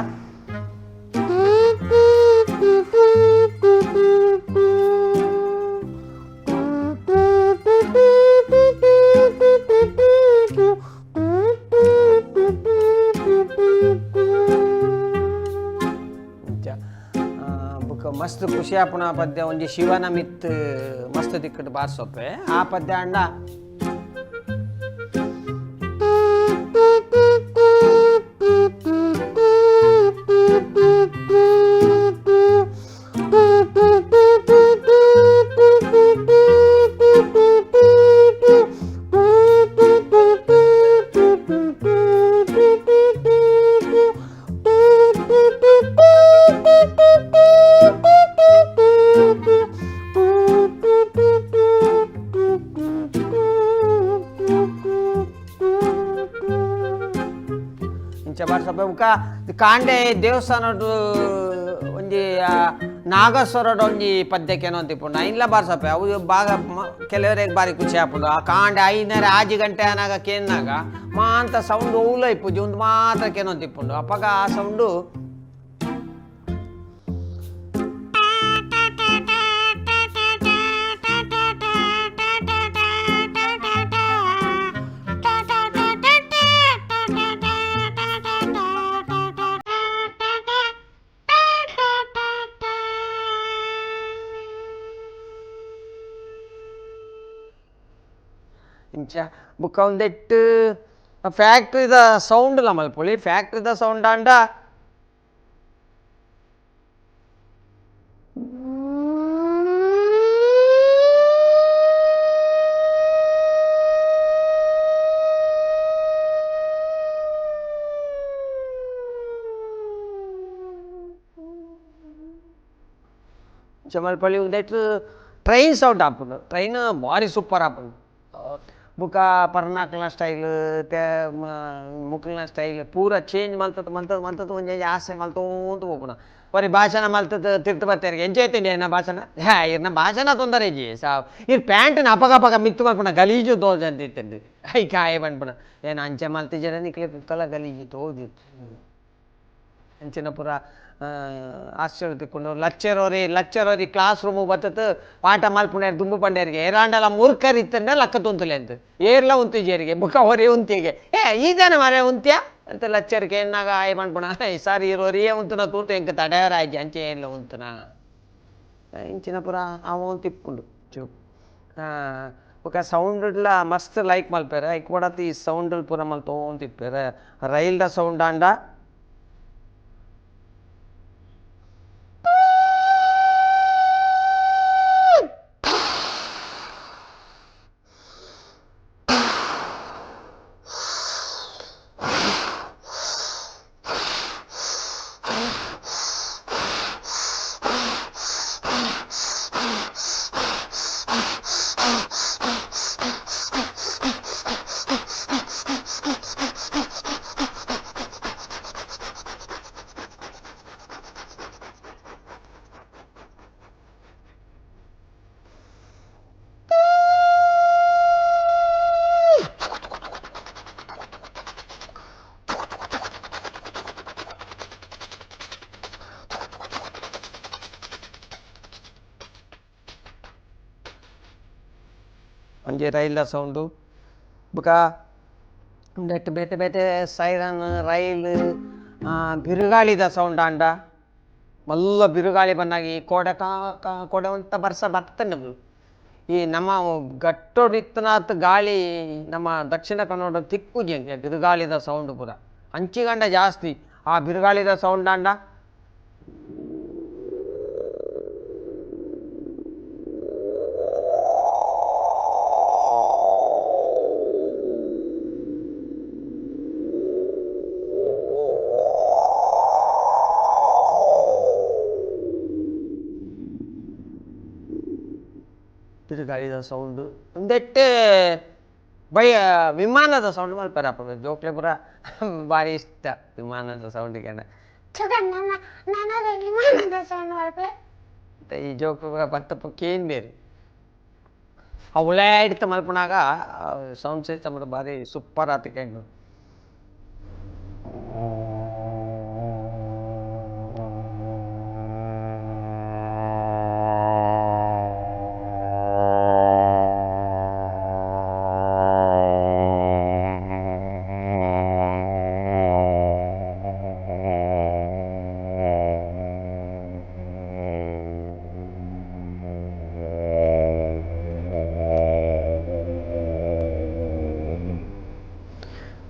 ಇಂಚ ಬುಕ್ಕ ಮಸ್ತ್ ಖುಷಿ ಆಪುನ ಪದ್ಯ ಒಂಜಿ ಶಿವನ ಮಿತ್ ಮಸ್ತ್ ದಿಕ್ಕಡ್ ಬಾರ್ಸೊಪ್ಪೆ. ಆ ಪದ್ಯ ಅಂಡ ಇಂಚ ಬಾರ್ಸೊಪ್ಪೆ. ಬುಕ್ಕ ಕಾಂಡೆ ದೇವಸ್ಥಾನಡ್ ಒಂಜಿ ನಾಗಸ್ವರಡ್ ಒಂಜಿ ಪದ್ಯಕ್ಕೆ ಅಂತಿಪ್ಪುಂಡು, ಐನ್ಲ ಬಾರ್ಸೊಪ್ಪೆ. ಅವು ಬಾಗ ಕೆಲವರಿಗೆ ಬಾರಿ ಖುಷಿ ಆಪುಂಡು. ಆ ಕಾಂಡೆ ಐನರೆ ಆಜಿ ಗಂಟೆ ಆನಾಗ ಕೇನ್ನಾಗ ಮಾಂತ ಸೌಂಡ್ ಓಲ ಇಪ್ಪುಜಿ, ಒಂದು ಮಾತ್ರ ಕೇನೊಂತಿಪ್ಪುಂಡು. ಅಪಗ ಆ ಸೌಂಡು ಇಂಚ. ಬುಕ್ಕ ಒಂದೆಟ್ಟು ಫ್ಯಾಕ್ಟ್ರಿದ ಸೌಂಡ್ಲ ಮಲ್ಪೊಲಿ ಫ್ಯಾಕ್ಟ್ರಿದ ಸೌಂಡ್ ಆಂಡ ಮಲ್ಪೊಲಿ ಉಂದೆಟ್ ಟ್ರೈನ್ ಸೌಂಡ್ ಆಪುಂಡು ಟ್ರೈನ್ ಭಾರಿ ಸೂಪರ್ ಆಪುಂಡು ಬುಕ್ಕ ಪರ್ನಾಕ್ಲ್ನ ಸ್ಟೈಲ್ ते ಮುಕ್ಲ್ನ ಸ್ಟೈಲ್ ಪೂರ ಚೇಂಜ್ ಮಲ್ತದ್ ಮಲ್ತದ್ ಮಲ್ತದ್ ಒಂಜಿ ಆಸೆ ಮಲ್ತೋಂತು ಪೋಪುನ ಬರಿ ಭಾಷಣ ಮಲ್ತದ್ ತಿರ್ತು ಬತ್ತೇರಿಗೆ ಎಂಚ ಐತೇನಿ ಎನ್ನ ಭಾಷಣ ಹ್ಯಾ ಇರ್ನ ಭಾಷಣ ತೊಂದರೆ ಇಜ್ಜಿ ಸಾವ್ ಇರ್ ಪ್ಯಾಂಟ್ನ ಅಪಗ ಅಪಗ ಮಿತ್ತು ಮಲ್ಪುನ ಗಲೀಜು ತೋಜಂತ ಇತ್ತಂದು I ಕಾಯ ಪನ್ಪುನ ಏನ್ ಅಂಚೆ ಮಲ್ತಿಜರ ನಿಕ್ಲೆ ಕುಕ್ಕಲ ಗಲೀಜು ತೋಜಿತ್ತು ಅಂಚಿನ ಪೂರ ಆಶ್ಚರ್ಯ ತಿಕ್ಕೊಂಡು ಲಚ್ಚರೋರಿ ಲಚ್ಚರೋರಿ ಕ್ಲಾಸ್ ರೂಮು ಬತ್ತತ್ ಪಾಠ ಮಲ್ಪುಣೇರ್ ದುಂಬು ಪಂಡೇರಿಗೆ ಏರಾಂಡಲ ಮೂರ್ಖರ್ ಇತ್ತಂಡ ಲಕ್ಕ ತುಂತುಲೆ ಅಂತ ಏರ್ಲ ಉಂತಿಜೇರಿಗೆ ಬುಕ್ಕ ಹೊರೆ ಉಂತಿಗೆ ಏ ಈಜನ ಮರೆ ಉಂತ್ಯ ಅಂತ ಲಚ್ಚರಿಗೆ ಎನ್ನಾಗ ಆಯ್ ಪನ್ಪುಣ ಸಾರಿ ಇರೋರಿಯೇ ಉಂತುನ ತೂತು ಎಂಕ ತಡೆಯರಾಜಿ ಅಂಚೆ ಏರ್ಲ ಉಂತುನ ಇಂಚಿನ ಪೂರ ಅವ ತಿಪ್ಪುಂಡು ಚೂಪ್ ಬೊಕ ಸೌಂಡ್ಲ ಮಸ್ತ್ ಲೈಕ್ ಮಲ್ಪೆರೆ ಐಕ್ ಕೊಡತ್ ಈ ಸೌಂಡ್ ಪೂರ ಮಲ್ತೋಂತ ಇಪ್ಪೆರೆ ರೈಲ್ದ ಸೌಂಡ್ ಆಂಡ ಒಂಜಿ ರೈಲ್ದ ಸೌಂಡು ಬೊಕ ಉಂದೆಟ್ ಬೇತೆ ಬೇತೆ ಸೈರನ್ ರೈಲ್ ಬಿರುಗಾಳಿದ ಸೌಂಡ್ ಆಂಡ ಮಲ್ಲ ಬಿರುಗಾಳಿ ಬಂದಾಗ ಈ ಕೋಡೆ ಕಾ ಕಾ ಕೋಡೆ ಒಂತ ಬರ್ಸ ಬರ್ತನೆ ಈ ನಮ್ಮ ಗಟ್ಟೋಡಿತ್ತನಾತ್ ಗಾಳಿ ನಮ್ಮ ದಕ್ಷಿಣ ಕನ್ನಡ ತಿಕ್ಕುಜಿ ಅಂಚ ಬಿರುಗಾಳಿದ ಸೌಂಡ್ ಪೂರ ಅಂಚಿಗಂಡ ಜಾಸ್ತಿ ಆ ಬಿರುಗಾಳಿದ ಸೌಂಡ್ ಆಂಡ ಬಿರುಗಾಳಿದ ಸೌಂಡು ಉಂದೆಟ್ ಬೈ ವಿಮಾನದ ಸೌಂಡ್ ಮಲ್ಪೆರಪ್ಪ ಜೋಕ್ಲೆ ಪೂರ ಭಾರಿ ಇಷ್ಟ ವಿಮಾನದ ಸೌಂಡಿಗೆ ನನ್ನ ವಿಮಾನದ ಸೌಂಡ್ ಮಲ್ಪೆ ಈ ಜೋಕ್ಲು ಪೂರ ಬತ್ತಪ್ಪ ಕೇನ್ ಬೇರೆ ಆ ಉಳೆ ಹಿಡ್ತ ಮಲ್ಪುನಾಗ ಸೌಂಡ್ ಸಿಸ್ಟಮ್ ಭಾರಿ ಸೂಪರ್ ಆತು ಕೇಂಡು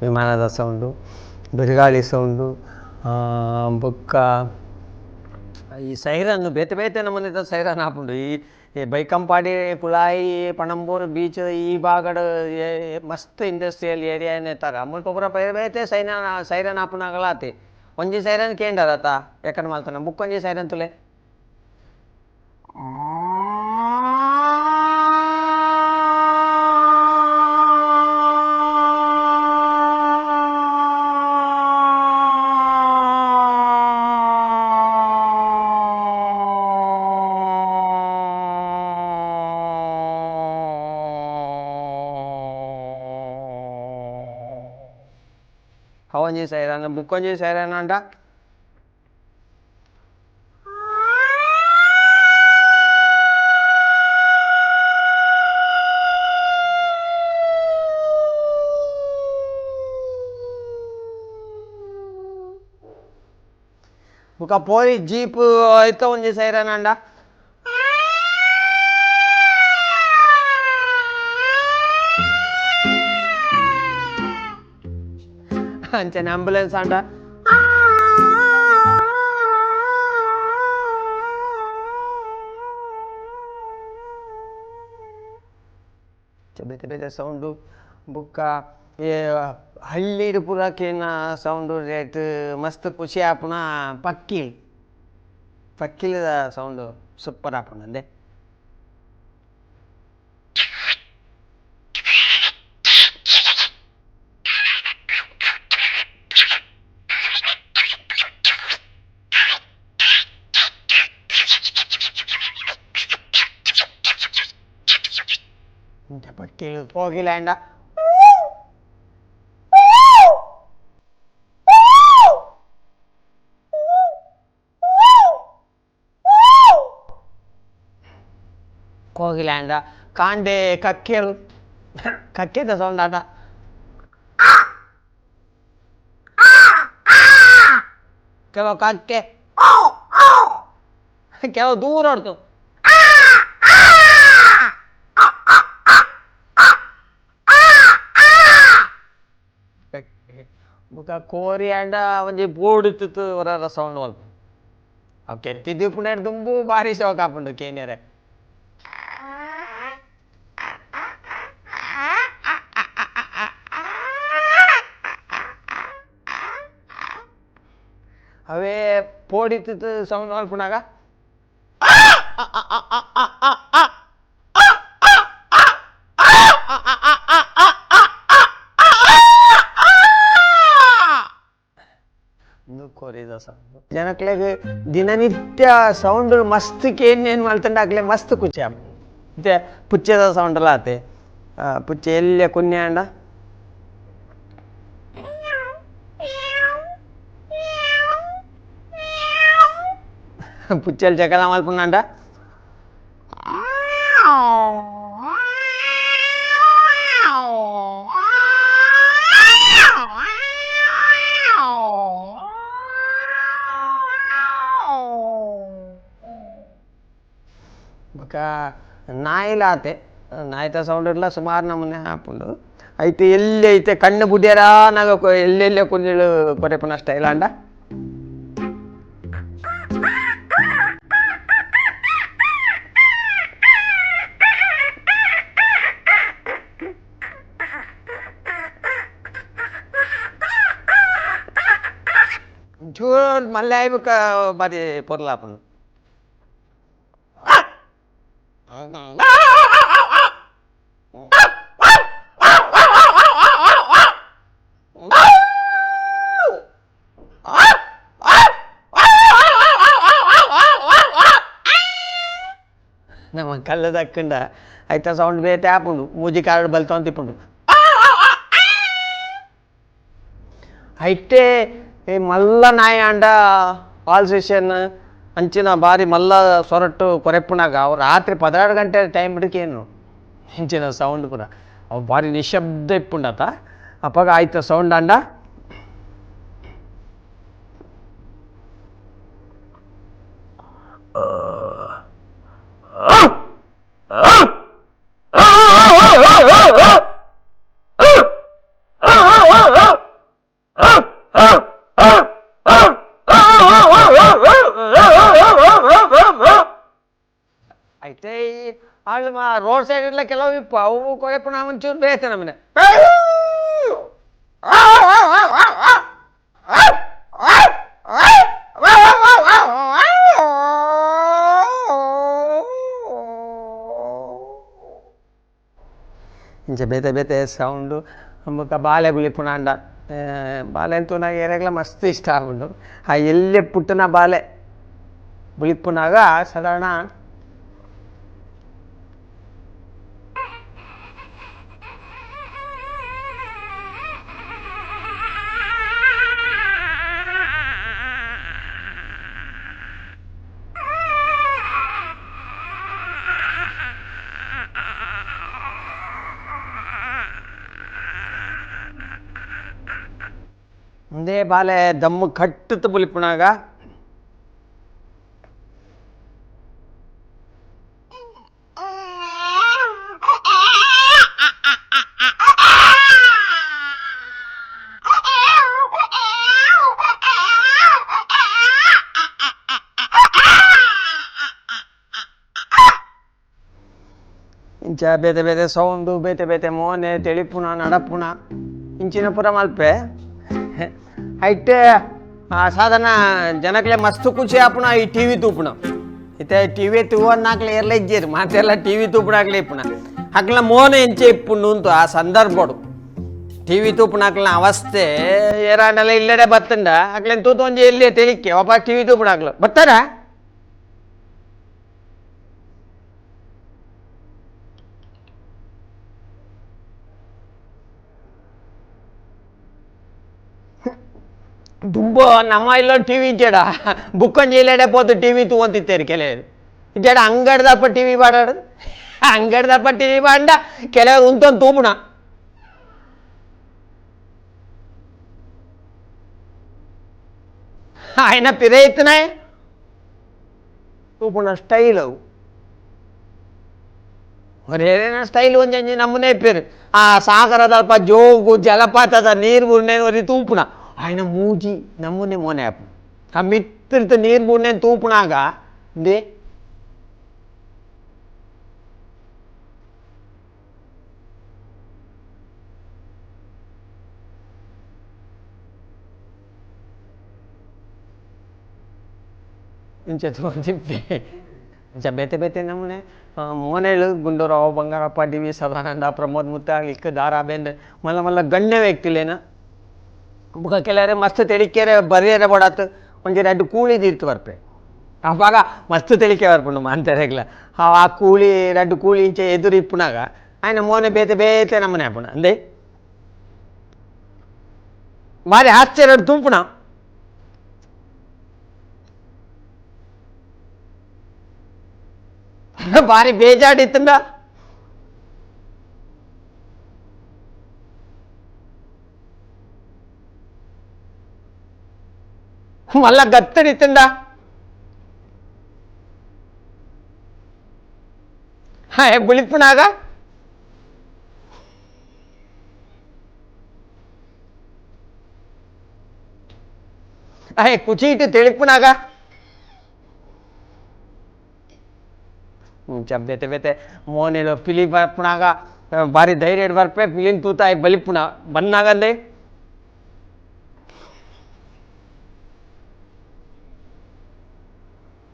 ವಿಮಾನದ ಸೌಂಡು ಬಿರುಗಾಳಿ ಸೌಂಡು ಬೊಕ್ಕ ಈ ಸೈರನ್ ಬೇತೆ ಬೇತೆ ನಮೂನೆದ ಸೈರನ್ ಆಪುಂಡು ಈ ಬೈಕಂಪಾಡಿ ಕುಳಾಯಿ ಪಣಂಬೂರು ಬೀಚ್ ಈ ಭಾಗಡ್ ಮಸ್ತ್ ಇಂಡಸ್ಟ್ರಿಯಲ್ ಏರಿಯಾ ತರ ಮುಲ್ಪ ಪೂರ ಬೇತೆ ಬೇತೆ ಸೈರನ್ ಆಪುನಾಗಲಾತಿ ಒಂಜಿ ಸೈರನ್ ಕೇಂಡರತ ಎಕಡೆ ಮಲ್ತನ ಬುಕ್ಕೊಂಜಿ ಸೈರನ್ ತುಲೆ ಒಂಜಿ ಸೈರನ್ ಬುಕ್ಕೊಂಜಿ ಸೈರನ್ ಅಂಡ ಬುಕ್ಕ ಪೋರಿ ಜೀಪ್ ಐತ ಒಂಜಿ ಸೈರನ್ ಅಂಡ ಅಂಚನೆ ಆಂಬುಲೆನ್ಸ್ ಆಂಡ ಬೇತೆ ಬೇತೆ ಸೌಂಡು ಬುಕ್ಕ ಹಳ್ಳಿಡ್ ಪೂರ ಕೇನ ಸೌಂಡು ರೇಟ್ ಮಸ್ತ್ ಖುಷಿ ಆಪುನ ಪಕ್ಕಿ ಪಕ್ಕಿಲದ ಸೌಂಡು ಸೂಪರ್ ಆಪುಂಡು. ಅಂದೆ ಪಕ್ಕಿಲು ಕೋಗಿಲೆ ಆಂಡ ಕೋಗಿಲೆ ಆಂಡ ಕಾಂಡೆ ಕಕ್ಕೆಲು ಕಕ್ಕೆದ ಸೌಂಡ್ ಆಂಡ ಕೆಲವು ಕಕ್ಕೆ ಕೆಲವು ದೂರ ಉಂಟು. ಬೊಕ ಕೋರಿ ಆಂಡ ಒಂಜಿ ಬೋರ್ಡ್ ಇತ್ತಿತ್ತು ಹೊರ ಸೌಂಡ್ ಮಲ್ಪ ಅವು ಕೆತ್ತಿ ದೀಪುನ ದುಂಬು ಬಾರಿ ಶೋಕ್ ಆಪುಂಡು ಕೇನ್ಯರೆ. ಅವೇ ಪೋಡಿತ್ತಿತ್ತು ಸೌಂಡ್ ಮಲ್ಪುನಾಗ ಕೋರಿದ ಸೌಂಡ್. ಜನಕ್ಲೆಗ್ ದಿನನಿತ್ಯ ಸೌಂಡ್ ಮಸ್ತ್ ಕೇನ್ ಮಲ್ತಂಡ ಅಕ್ಲೆ ಮಸ್ತ್ ಖುಷಿ ಆಪುಂಡು. ಇತ್ತೆ ಪುಚ್ಚೆದ ಸೌಂಡ್ ಲ ಆತೆ ಪುಚ್ಚೆ ಎಲ್ಯ ಕುನ್ಯ ಆಂಡ ಪುಚ್ಚೆಲ್ ಜಗಳ ಮಲ್ಪುನಾಂಡ ಬೊಕ ನಾಯಿಲ ಆತೆ ನಾಯಿತ ಸೌಂಡ್ ಇರ್ಲ ಸುಮಾರು ನಮೂನೆ ಆಪುಂಡು. ಐತೆ ಎಲ್ಲಿ ಐತೆ ಕಣ್ಣು ಬುಡ್ಯರ ನಾಗ ಎಲ್ಲೆಲ್ಲ ಕುಂಜಿಳು ಕೊರೆಪುನ ಸ್ಟೈಲ್ ಆಂಡ ಚೂರು ಮಲ್ಲೆ ಆಯ್ಬುಕ ಬಾರಿ ಪೊರ್ಲಾಪುಂಡು. ನಮ್ಮ ಕಲ್ಲು ದಕ್ಕಂಡ ಐತ ಸೌಂಡ್ ಬೇತೆ ಆಪುಂಡು ಮೂಜಿ ಕಾರ್ಡ್ ಬಲ್ತೊಂದು ತಿಪ್ಪುಂಡು. ಐಟೆ ಈ ಮಲ್ಲ ನಾಯಿ ಆಂಡ ಆಲ್ಸೇಷನ್ ಅಂಚಿನ ಬಾರಿ ಮಲ್ಲ ಸೊರಟು ಕೊರೆಪ್ಪುನಾಗ ಅವು ರಾತ್ರಿ 12 ಗಂಟೆ ಟೈಮ್ ಹಿಡ್ಕೇನು ಇಂಚಿನ ಸೌಂಡ್ ಪೂರ ಅವು ಬಾರಿ ನಿಶಬ್ದ ಇಪ್ಪುಂಡತ ಅಪಗ ಆಯ್ತ ಸೌಂಡ್ ಆಂಡ అయితే వాళ్ళు మా రోడ్ సైడ్ ఇట్లా ಕೆಲವು ಇప్పు ಅವು ಕೊರೆಪುನ ಒಂಚೂರು ಬೇತೆ ನಮ್ಮನೆ. ಇಂಚ ಬೇತೆ ಬೇತೆ ಸೌಂಡು ಬೊಕ ಬಾಲೆ ಬುಲಿಪುನಾಂಡ ಬಾಲೆ ತೂನಾಗ ಏರೆಗ್ಲ ಮಸ್ತ್ ಇಷ್ಟ ಆಪುಂಡು. ಆ ಎಲ್ಲೆ ಪುಟ್ಟುನ ಬಾಲೆ ಬುಲಿಪುನಾಗ ಸಾಧಾರಣ ಉಂದೇ ಬಾಲೆ ದಮ್ಮು ಕಟ್ಟುತ್ತು ಬುಲಿಪುನಾಗ ಇಂಚ ಬೇತೆ ಬೇತೆ ಸೌಂಡು, ಬೇತೆ ಬೇತೆ ಮೋನೆ, ತೆಳಿಪುಣ, ನಡಪುಣ ಇಂಚಿನ ಪೂರ ಮಲ್ಪೆ. ಐಟ್ ಸಾಧಾರಣ ಜನಕ್ಲೆ ಮಸ್ತ್ ಖುಷಿ ಆಪುಣ ಈ ಟಿವಿ ತೂಪುಣ. ಇತ್ತೆ ಟಿವಿ ತೂವನ್ನಾಕ್ಲೆ ಏರ್ಲ ಇಜ್ಜೇರು ಮಾತೆಲ್ಲ ಟಿವಿ ತೂಪುಣಾಕ್ಲೆ ಇಪ್ಪುಣ. ಅಕ್ಲ ಮೋನೆ ಎಂಚೆ ಇಪ್ಪುಂಡು ಅಂತು ಆ ಸಂದರ್ಭಡು ಟಿವಿ ತೂಪುಣಾಕ್ಲ ಅವಸ್ಥೆ ಏರಾಂಡಲ ಇಲ್ಲಡೆ ಬತ್ತಂಡ ಅಕ್ಲೇನ್ ತೂತು ಒಂಜಿ ಎಲ್ಲಿ ತೆಲಿಕ್ಕೆ ಒಬ್ಬ ಟಿವಿ ತೂಪುಣಾಕ್ಲು ಬತ್ತಾರ. ದುಂಬ ನಮ್ಮ ಇಲ್ಲ ಟಿವಿ ಇಜ್ಜಡ ಬುಕ್ಕೊಂಜಿ ಇಲ್ಲಡೆ ಪೋತು ಟಿವಿ ತೂವಂತಿತ್ತೇರು ಕೆಲವರು. ಇಜ್ಜಡ ಅಂಗಡ್ದಲ್ಪ ಟಿವಿ ಬಾಡಾಡು, ಅಂಗಡ್ದಲ್ಪ ಟಿವಿ ಬಾಂಡ ಕೆಲವರು ಉಂತೊಂದು ತೂಪುಣ. ఆయన ಪಿರೈತನೇ ತೂಪುಣ ಸ್ಟೈಲ್ ಅವು ಒರೇನ ಸ್ಟೈಲ್ ಒಂಜೊಂಜಿ ನಮೂನೆ ಪೇರು. ಆ ಸಾಗರದಲ್ಪ ಜೋಗು ಜಲಪಾತದ ನೀರು ಬುರ್ನೆ ಒರಿ ತೂಪುಣ ఆయన ಮೂಜಿ ನಮೂನೆ ಮೋನೆ ಆಪು. ಆ ಮಿತ್ತಿರ್ತ ನೀರು ಬುರ್ನೆ ತೂಪುಣಾಗ they ಇಂಚ ತೂಂತಿಪ್ಪೆ ಇಂಚ ಬೇತೆ ಬೇತೆ ನಮೂನೆ ಮೋನೆಳು ಗುಂಡೂರಾವ್, ಬಂಗಾರಪ್ಪ, ಡಿ ವಿ ಸದಾನಂದ, ಪ್ರಮೋದ್ ಮುತ್ತಾಲಿಕ್, ದಾರಾ ಬೇಂದ್ರೆ ಮಲ್ಲ ಮಲ್ಲ ಗಣ್ಯ ವ್ಯಕ್ತಿಲೇನ. ಬೊಕ ಕೆಲವರೆ ಮಸ್ತ್ ತೆಲಿಕೆರೆ ಬರಿಯರೆ ಬೋಡಾತ್ ಒಂಜಿ ರಡ್ಡ್ ಕೂಳಿ ದೀರ್ತು ಬರ್ಪೆ. ಅವಾಗ ಮಸ್ತ್ ತೆಲಿಕೆ ಬರ್ಪುಂಡು ಮಾಂತೆರೆಗ್ಲ. ಆ ಕೂಳಿ ರಡ್ಡ್ ಕೂಳಿ ಇಂಚ ಎದುರು ಇಪ್ಪುನಾಗ ಆಯ್ನ ಮೋನೆ ಬೇತೆ ಬೇತೆ ನಮೂನೆ ಆಪುಂಡು. ಅಂದೆ ಬಾರಿ ಆಶ್ಚರ್ಯ ತೂಪುಣ. ಬಾರಿ ಬೇಜಾಡಿತ್ತಂದ ಮಲ್ಲ ಗತ್ತಡಿತ್ತಂದ ಬುಳಿಪುನಾಗ ಕುಚೀಟು ತಿಳಿಪುನಾಗ ಇಂಚ ಬೇತೆ ಬೇತೆ ಮೋನೆಲು ಪಿಲಿ ಬರ್ಪುನಾಗ ಬಾರಿ ಧೈರ್ಯ ಬರ್ಪೆ ಪಿಲಿನ್ ತೂತಾಯಿ ಬಲಿಪುಣ ಬನ್ನಾಗಂದೆ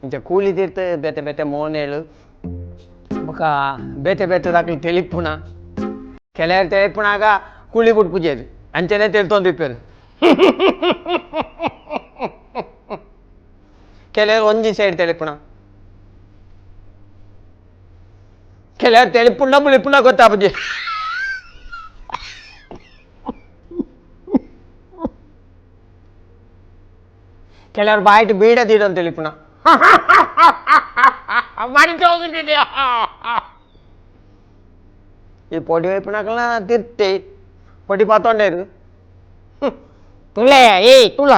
ಇಂಚ ಕೂಲಿ ತೀರ್ತ ಬೇತೆ ಬೇತೆ ಮೋನೆಲು ಬೊಕ ಬೇತೆ ಬೇತೆ ದಾಕಲಿ ತೆಲಿಪುಣ. ಕೆಲವರು ತೆಲಿಪುಣಾಗ ಕೂಲಿ ಬುಡ್ಪುಜೇರು ಅಂಚನೆ ತೆಲ್ತೊಂದಿಪ್ಪೇರು. ಕೆಲವರು ಒಂಜಿ ಸೈಡ್ ತೆಲಿಪುಣ, ಕೆಲವರು ತೆಲಿಪುಂಡ ಬುಲಿಪುಣ ಗೊತ್ತಾಪುಜಿ. ಕೆಲವರು ಬಾಯಿಟ್ ಬೀಡ ದೀಡೊಂದು ತೆಲಿಪುಣ. ಈ ಪೊಡಿ ವೈಪುನಾಕಲ್ನ ತಿರ್ತೆ ಪೊಡಿ ಪಾತೊಂಡೇರು ತುಲೆ ಏಯ್ ತುಳ.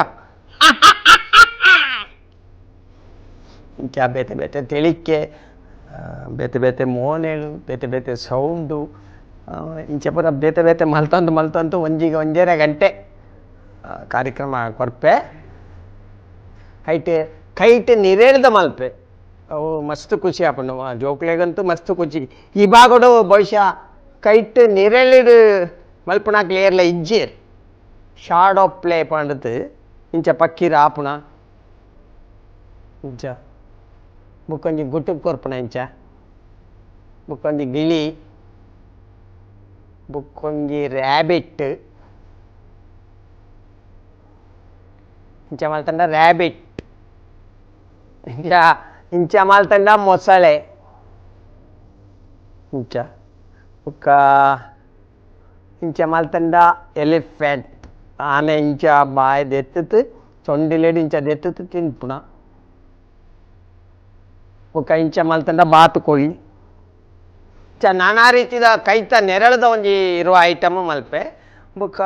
ಇಂಚ ಬೇತೆ ಬೇತೆ ತೆಲಿಕೆ, ಬೇತೆ ಬೇತೆ ಮೋನೆಳು, ಬೇತೆ ಬೇತೆ ಸೌಂಡು ಇಂಚ ಪೂರ ಬೇತೆ ಬೇತೆ ಮಲ್ತೊಂದು ಮಲ್ತೊಂದು ಒಂಜಿಗೆ ಒಂಜರೆ ಗಂಟೆ ಕಾರ್ಯಕ್ರಮ ಕೊರ್ಪೆ. ಐಟ್ ಕೈಟ್ ನಿರೇಳ್ದ ಮಲ್ಪೆ ಅವು ಮಸ್ತ್ ಖುಷಿ ಆಪುಂಡು ಜೋಕ್ಲೆಗಂತೂ ಮಸ್ತ್ ಖುಷಿ. ಈ ಭಾಗಡು ಬಹುಶಃ ಕೈಟ್ ನಿರೇಳಿಡ್ ಮಲ್ಪುನಾಕ್ಲು ಏರ್ಲ ಇಜ್ಜೇರ್ ಶಾಡೋ ಪ್ಲೇ ಪಂಡದು ಇಂಚ ಪಕ್ಕೀರ ಆಪುಣ ಇಂಚ ಬುಕ್ಕೊಂಜಿ ಗುಟ್ಟುಗ್ ಕೊರ್ಪುಣ ಇಂಚ ಬುಕ್ಕೊಂಜಿ ಗಿಳಿ ಬುಕ್ಕೊಂಜಿ ರ್ಯಾಬಿಟ್ ಇಂಚ ಮಲ್ತಂಡ ರ್ಯಾಬಿಟ್ ಇಂಚ ಇಂಚ ಮಲ್ತಂಡ ಮೊಸಳೆ ಇಂಚ ಬೊಕ್ಕ ಇಂಚ ಮಲ್ತಂಡ ಎಲಿಫೆಂಟ್ ಆನೆ ಇಂಚ ಬಾಯಿ ದೆತ್ತುದು ಸೊಂಡಿಲೆಡ್ ಇಂಚ ದೆತ್ತುದು ತಿನ್ಪುಣ. ಬೊಕ್ಕ ಇಂಚ ಮಲ್ತಂಡ ಬಾತುಕೋಳಿ ಇಂಚ ನಾನಾ ರೀತಿದ ಕೈತ ನೆರಳದ ಒಂಜಿ ಇರುವ ಐಟಮ್ ಮಲ್ಪೆ. ಬೊಕ್ಕ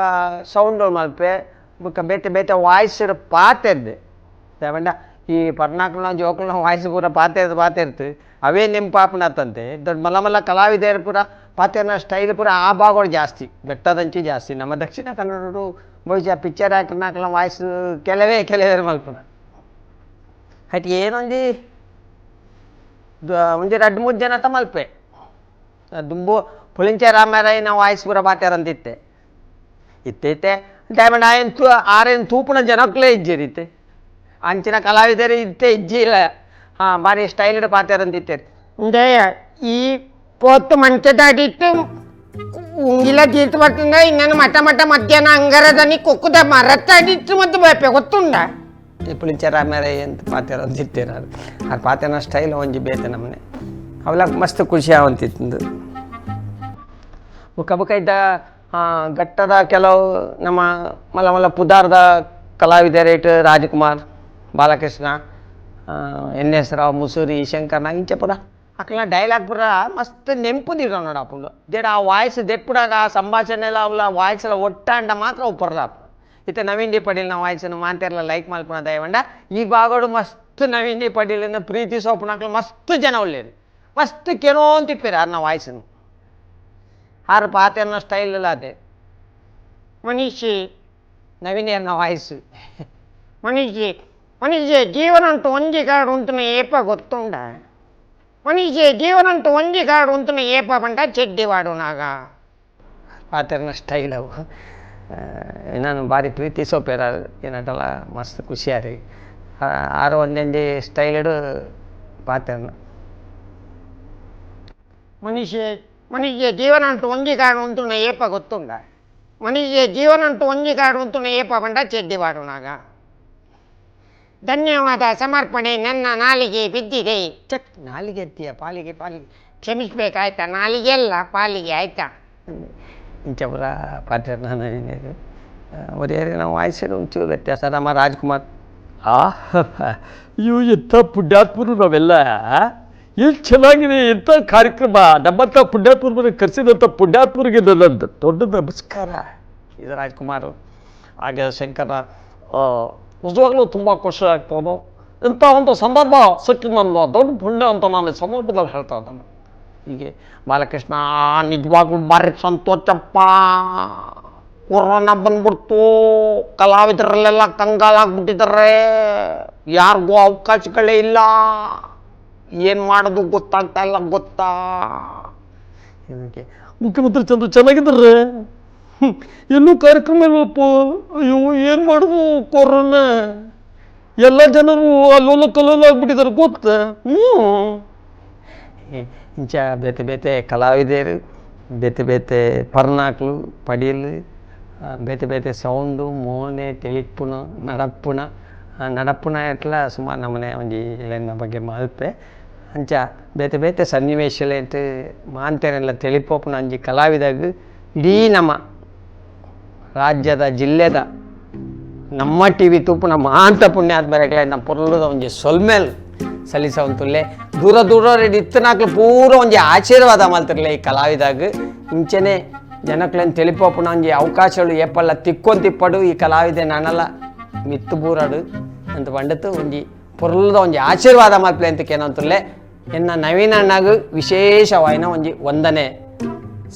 ಸೌಂಡ್ ಮಲ್ಪೆ ಬೊಕ್ಕ ಬೇತೆ ಬೇತೆ ವಾಯ್ಸ್ ಪಾತೆರ್ದೆ ಪಂಡ ಈ ಪರ್ನಾಕ್ಲನ ಜೋಕುಲ್ನ ವಾಯ್ಸ್ ಪೂರ ಪಾತೆರ್ದು ಪಾತೆರ್ತು ಅವೇ ನೆಂಪಾಪುನತ್ತಂತೆ. ದೊಡ್ಡ ಮಲ್ಲ ಮಲ್ಲ ಕಲಾವಿದೆರ್ ಪೂರ ಪಾತೆರ್ನ ಸ್ಟೈಲ್ ಪೂರ ಆ ಭಾಗಗಳು ಜಾಸ್ತಿ, ಬೆಟ್ಟದಂಚಿ ಜಾಸ್ತಿ. ನಮ್ಮ ದಕ್ಷಿಣ ಕನ್ನಡಡು ಬಹುಶಃ ಪಿಕ್ಚರ್ ಆ್ಯಕ್ಟರ್ನಕ್ಲೆನ ವಾಯ್ಸ್ ಕೆಲವೇ ಕೆಲವೇ ಮಲ್ಪುನ. ಐಟ್ ಏನೊಂಜಿ ಒಂಜಿ ರಡ್ಡ್ ಮೂಜಿ ಜನತ ಮಲ್ಪೆ. ದುಂಬು ಪುಳಿಂಚೆ ರಾಮರಾಯನ ವಾಯ್ಸ್ ಪೂರ ಪಾತೆರಂತಿತ್ತೆ ಇತ್ತೆ ಇತ್ತೆ ಡೈಮಂಡ್ ಆಯನ್ ತೂ ಆರೇನು ತೂಪುನ ಜನಕ್ಲೇ ಇಜ್ಜೇರಿತ್ತೆ ಅಂಚಿನ ಕಲಾವಿದರು ಇತ್ತೆ ಇಜ್ಜಿಲ್ಲ. ಹಾಂ, ಭಾರಿ ಸ್ಟೈಲ್ಡ್ ಪಾತೆರಂತಿತ್ತೇರು. ಇಂದೇ ಈ ಪೋತು ಮಂಚದಾಡಿಟ್ಟು ಉಂಗಿಲ ತೀರ್ತು ಬರ್ತಂದ ಇನ್ನೇನು ಮಠ ಮಠ ಮಧ್ಯಾಹ್ನ ಅಂಗರದನಿ ಕೊಕ್ಕುದ ಮರತ್ತಾಡಿಟ್ಟು ಮತ್ತು ಬೇಪೆ ಗೊತ್ತುಂಡ. ಈ ಪುಳಿಂಚೆ ರಾಮರಾಯ್ ಅಂತ ಪಾತೆರಂತಿತ್ತೇರು. ಅದು ಆ ಪಾತೆನ ಸ್ಟೈಲ್ ಒಂಜಿ ಬೇತೆ ನಮ್ಮನೆ ಅವೆಲ್ಲ ಮಸ್ತ್ ಖುಷಿ ಆವಂತಿತ್ತು. ಬುಕ್ಕ ಬುಕ್ಕ ಇದ್ದ ಘಟ್ಟದ ಕೆಲವು ನಮ್ಮ ಮಲ್ಲ ಮಲ್ಲ ಪುದಾರ್ದ ಕಲಾವಿದರೇಟ್ ರಾಜ್ಕುಮಾರ್, ಬಾಲಕೃಷ್ಣ, ಎನ್ ಎಸ್ ರಾವ್, ಮುಸೂರಿ ಶಂಕರ್ನ ಇಂಚ ಪೂರ ಅಕ್ಲ ಡೈಲಾಗ್ ಪೂರ ಮಸ್ತ್ ನೆಂಪು ದಿಡ ನೋಡಪ್ಪುಂಡು. They do ಆ ವಾಯ್ಸ್ ದೆಪ್ಪುಡಾಗ ಆ ಸಂಭಾಷಣೆ ಎಲ್ಲ ಅವಲ ವಾಯ್ಸ್ ಎಲ್ಲ ಒಟ್ಟಾಂಡ ಮಾತ್ರ ಅವು ಪೊರ್ಲಾಪ್. ಇತ್ತೆ ನವೀನ್ ಡಿ ಪಡೀಲ್ನ ವಾಯ್ಸನ್ನು ಮಾಂತೆರ್ಲ ಲೈಕ್ ಮಲ್ಪುನ ದಯವಂಡ ಈ ಭಾಗಡು ಮಸ್ತ್ ನವೀನ್ ಡಿ ಪಡೀಲಿನ ಪ್ರೀತಿ ಸೋಪುನಕ್ಲು ಮಸ್ತ್ ಜನ ಉಳ್ಳೇರು, ಮಸ್ತ್ ಕೆನೋಂತಿಪ್ಪೇರು ಅರ್ನ ವಾಯ್ಸನ್ನು. ಆರು ಪಾತೆರ್ನ ಸ್ಟೈಲ್ ಎಲ್ಲ ಅದೇ. ಮನೀಷಿ. ನವೀನ್ ಅನ್ನ ವಾಯ್ಸ್. ಮನೀಷಿ, ಮನೀಷಿ, ಜೀವನ ಉಂಟು ಒಂಜಿ ಕಾರ್ಡ್ ಉಂಟುನ ಏಪ ಗೊತ್ತುಂಡ. ಮನೀಷಿ, ಜೀವನ ಉಂಟು ಒಂಜಿ ಕಾರ್ಡ್ ಉಂಟುನ ಏಪ ಪಂಡ ಚೆಡ್ಡಿ ವಾಡುನಾಗ. ಪಾತೆರ್ನ ಸ್ಟೈಲ್ ಅವು. ನಾನು ಭಾರಿ ಪ್ರೀತಿ ಸೋಪೇರ ಏನಟಲ್ಲ ಮಸ್ತ್ ಖುಷಿಯಾರಿ ಆರು ಒಂದೊಂದು ಸ್ಟೈಲ್ಡು ಪಾತೆರ್ನ. ಮನುಷ್ಯ, ಮನುಷ್ಯ, ಜೀವನ ಉಂಟು ಒಂಜಿ ಕಾರ್ಡ್ ಉಂಟುನ ಏಪ ಗೊತ್ತುಂಡ. ಮನುಷ್ಯ, ಜೀವನ ಉಂಟು ಒಂಜಿ ಕಾರ್ಡ್ ಉಂಟುನ ಏಪ ಪಂಡ ಚೆಡ್ಡಿ ವಾಡುನಾಗ. ಧನ್ಯವಾದ ಸಮರ್ಪಣೆ ನನ್ನ ನಾಲಿಗೆ ಬಿದ್ದಿದೆ. ಚೆಕ್ ನಾಲಿಗೆ ಎತ್ತಿಯ ಪಾಲಿಗೆ ಪಾಲಿಗೆ. ಕ್ಷಮಿಸ್ಬೇಕಾಯ್ತಾ, ನಾಲಿಗೆ ಅಲ್ಲ ಪಾಲಿಗೆ ಆಯ್ತಾ. ಇಂಚ ಪೂರ ಪಾತೆರ್ನ ಒರೇ ನಾವು ವಾಯ್ಸಲ್ಲಿ ಒಂಚೂರು ವ್ಯತ್ಯಾಸ. ನಮ್ಮ ರಾಜ್ಕುಮಾರ್ ಆ ಇವು ಎಂಥ ಪುಣ್ಯಾತ್ಮರು ನಾವೆಲ್ಲ, ಎಷ್ಟು ಚೆನ್ನಾಗಿದೆ ಎಂಥ ಕಾರ್ಯಕ್ರಮ. ನಮ್ಮಂಥ ಪುಣ್ಯಾತ್ಮರು ಕರೆಸಿದಂಥ ಪುಣ್ಯಾತ್ಮರಿಗೆ ನನ್ನ ದೊಡ್ಡ ನಮಸ್ಕಾರ. ಇದು ರಾಜ್ಕುಮಾರ್, ಹಾಗೆ ಶಂಕರ. ನಿಜವಾಗ್ಲೂ ತುಂಬ ಖುಷಿ ಆಗ್ತದೆ. ಇಂಥ ಒಂದು ಸಂದರ್ಭ ಸಿಕ್ಕಿದ ನನ್ನ ದೊಡ್ಡ ಪುಣ್ಯ ಅಂತ ನಾನು ಈ ಸಂದರ್ಭದಲ್ಲಿ ಹೇಳ್ತಾ ಇದ್ದೇನೆ. ಹೀಗೆ ಬಾಲಕೃಷ್ಣ, ನಿಜವಾಗ್ಲೂ ಭಾರಿ ಸಂತೋಷಪ್ಪ. ಕೊರೋನಾ ಬಂದ್ಬಿಡ್ತು, ಕಲಾವಿದರಲ್ಲೆಲ್ಲ ಕಂಗಾಲಾಗ್ಬಿಟ್ಟಿದ್ದಾರೆ, ಯಾರಿಗೂ ಅವಕಾಶಗಳೇ ಇಲ್ಲ, ಏನು ಮಾಡೋದು ಗೊತ್ತಾಗ್ತಾ ಇಲ್ಲ ಗೊತ್ತಾ. ಇದಕ್ಕೆ ಮುಖ್ಯಮಂತ್ರಿ ಚಂದ್ರ ಚೆನ್ನಾಗಿದ್ದಾರೆ. ಎಲ್ಲೂ ಕಾರ್ಯಕ್ರಮ ಇಲ್ವಪ್ಪ. ಅಯ್ಯೋ, ಏನು ಮಾಡೋದು, ಕೊರೋನಾ, ಎಲ್ಲ ಜನರು ಅಲ್ಲೋಲ ಕಲ್ಲೋಲ ಆಗ್ಬಿಟ್ಟಿದ್ದಾರೆ ಗೊತ್ತಾ. ಹ್ಞೂ. ಇಂಚ ಬೇತೆ ಬೇತೆ ಕಲಾವಿದರು, ಬೇತೆ ಬೇತೆ ಪರ್ನಾಕ್ಲು ಪಡೀಲು, ಬೇತೆ ಬೇತೆ ಸೌಂಡು, ಮೋನೆ, ತೆಲಿಪುನ, ನಡಪ್ಪುನ ನಡಪ್ಪುನ ಎಟ್ಲ ಸುಮಾರು ನಮನೆ ಒಂಜಿ ಇಲೆನ ಬಗ್ಗೆ ಮಲ್ಪೆ. ಅಂಚ ಬೇತೆ ಬೇತೆ ಸನ್ನಿವೇಶಲೇಂಟ್ ಮಾಂತೆರೆಲ್ಲ ತೆಲಿಪೋಪುನ ಒಂಜಿ ಕಲಾವಿದಾಗ ಇಡೀ ನಮ್ಮ ರಾಜ್ಯದ ಜಿಲ್ಲೆದ ನಮ್ಮ ಟಿ ವಿ ತೂಪುನ ಮಾಂತ ಪುಣ್ಯಾತ್ಮರೆಗ್ಲ ನಮ್ಮ ಪೊರ್ಲುದ ಒಂಜಿ ಸೊಲ್ಮೆಲ್ ಸಲ್ಲಿಸವಂತುಲ್ಲೆ. ದೂರ ದೂರ ಇತ್ತನಾಕ್ಲು ಪೂರ ಒಂಜಿ ಆಶೀರ್ವಾದ ಮಲ್ತಿರ್ಲೆ ಈ ಕಲಾವಿದಾಗ. ಇಂಚೆನೆ ಜನಕ್ಲೆನ್ ತೆಲಿಪೋಪುನ ಒಂಜಿ ಅವಕಾಶಗಳು ಏಪಲ್ಲ ತಿಕ್ಕೊಂತಿಪ್ಪಡು ಈ ಕಲಾವಿದೆ ನಾನಲ್ಲ ಮಿತ್ತು ಬೂರಡು ಅಂತ ಪಂಡತು ಒಂಜಿ ಪೊರ್ಲುದ ಒಂಜಿ ಆಶೀರ್ವಾದ ಮಲ್ಪಲೆ ಅಂತ ಕೇನಂತುಲ್ಲೆ. ಎನ್ನ ನವೀನ ಅಣ್ಣಗ್ ವಿಶೇಷವಾಯಿನ ಒಂಜಿ ವಂದನೆ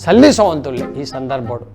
ಸಲ್ಲಿಸುವಂತುಲ್ಲೆ ಈ ಸಂದರ್ಭಡು.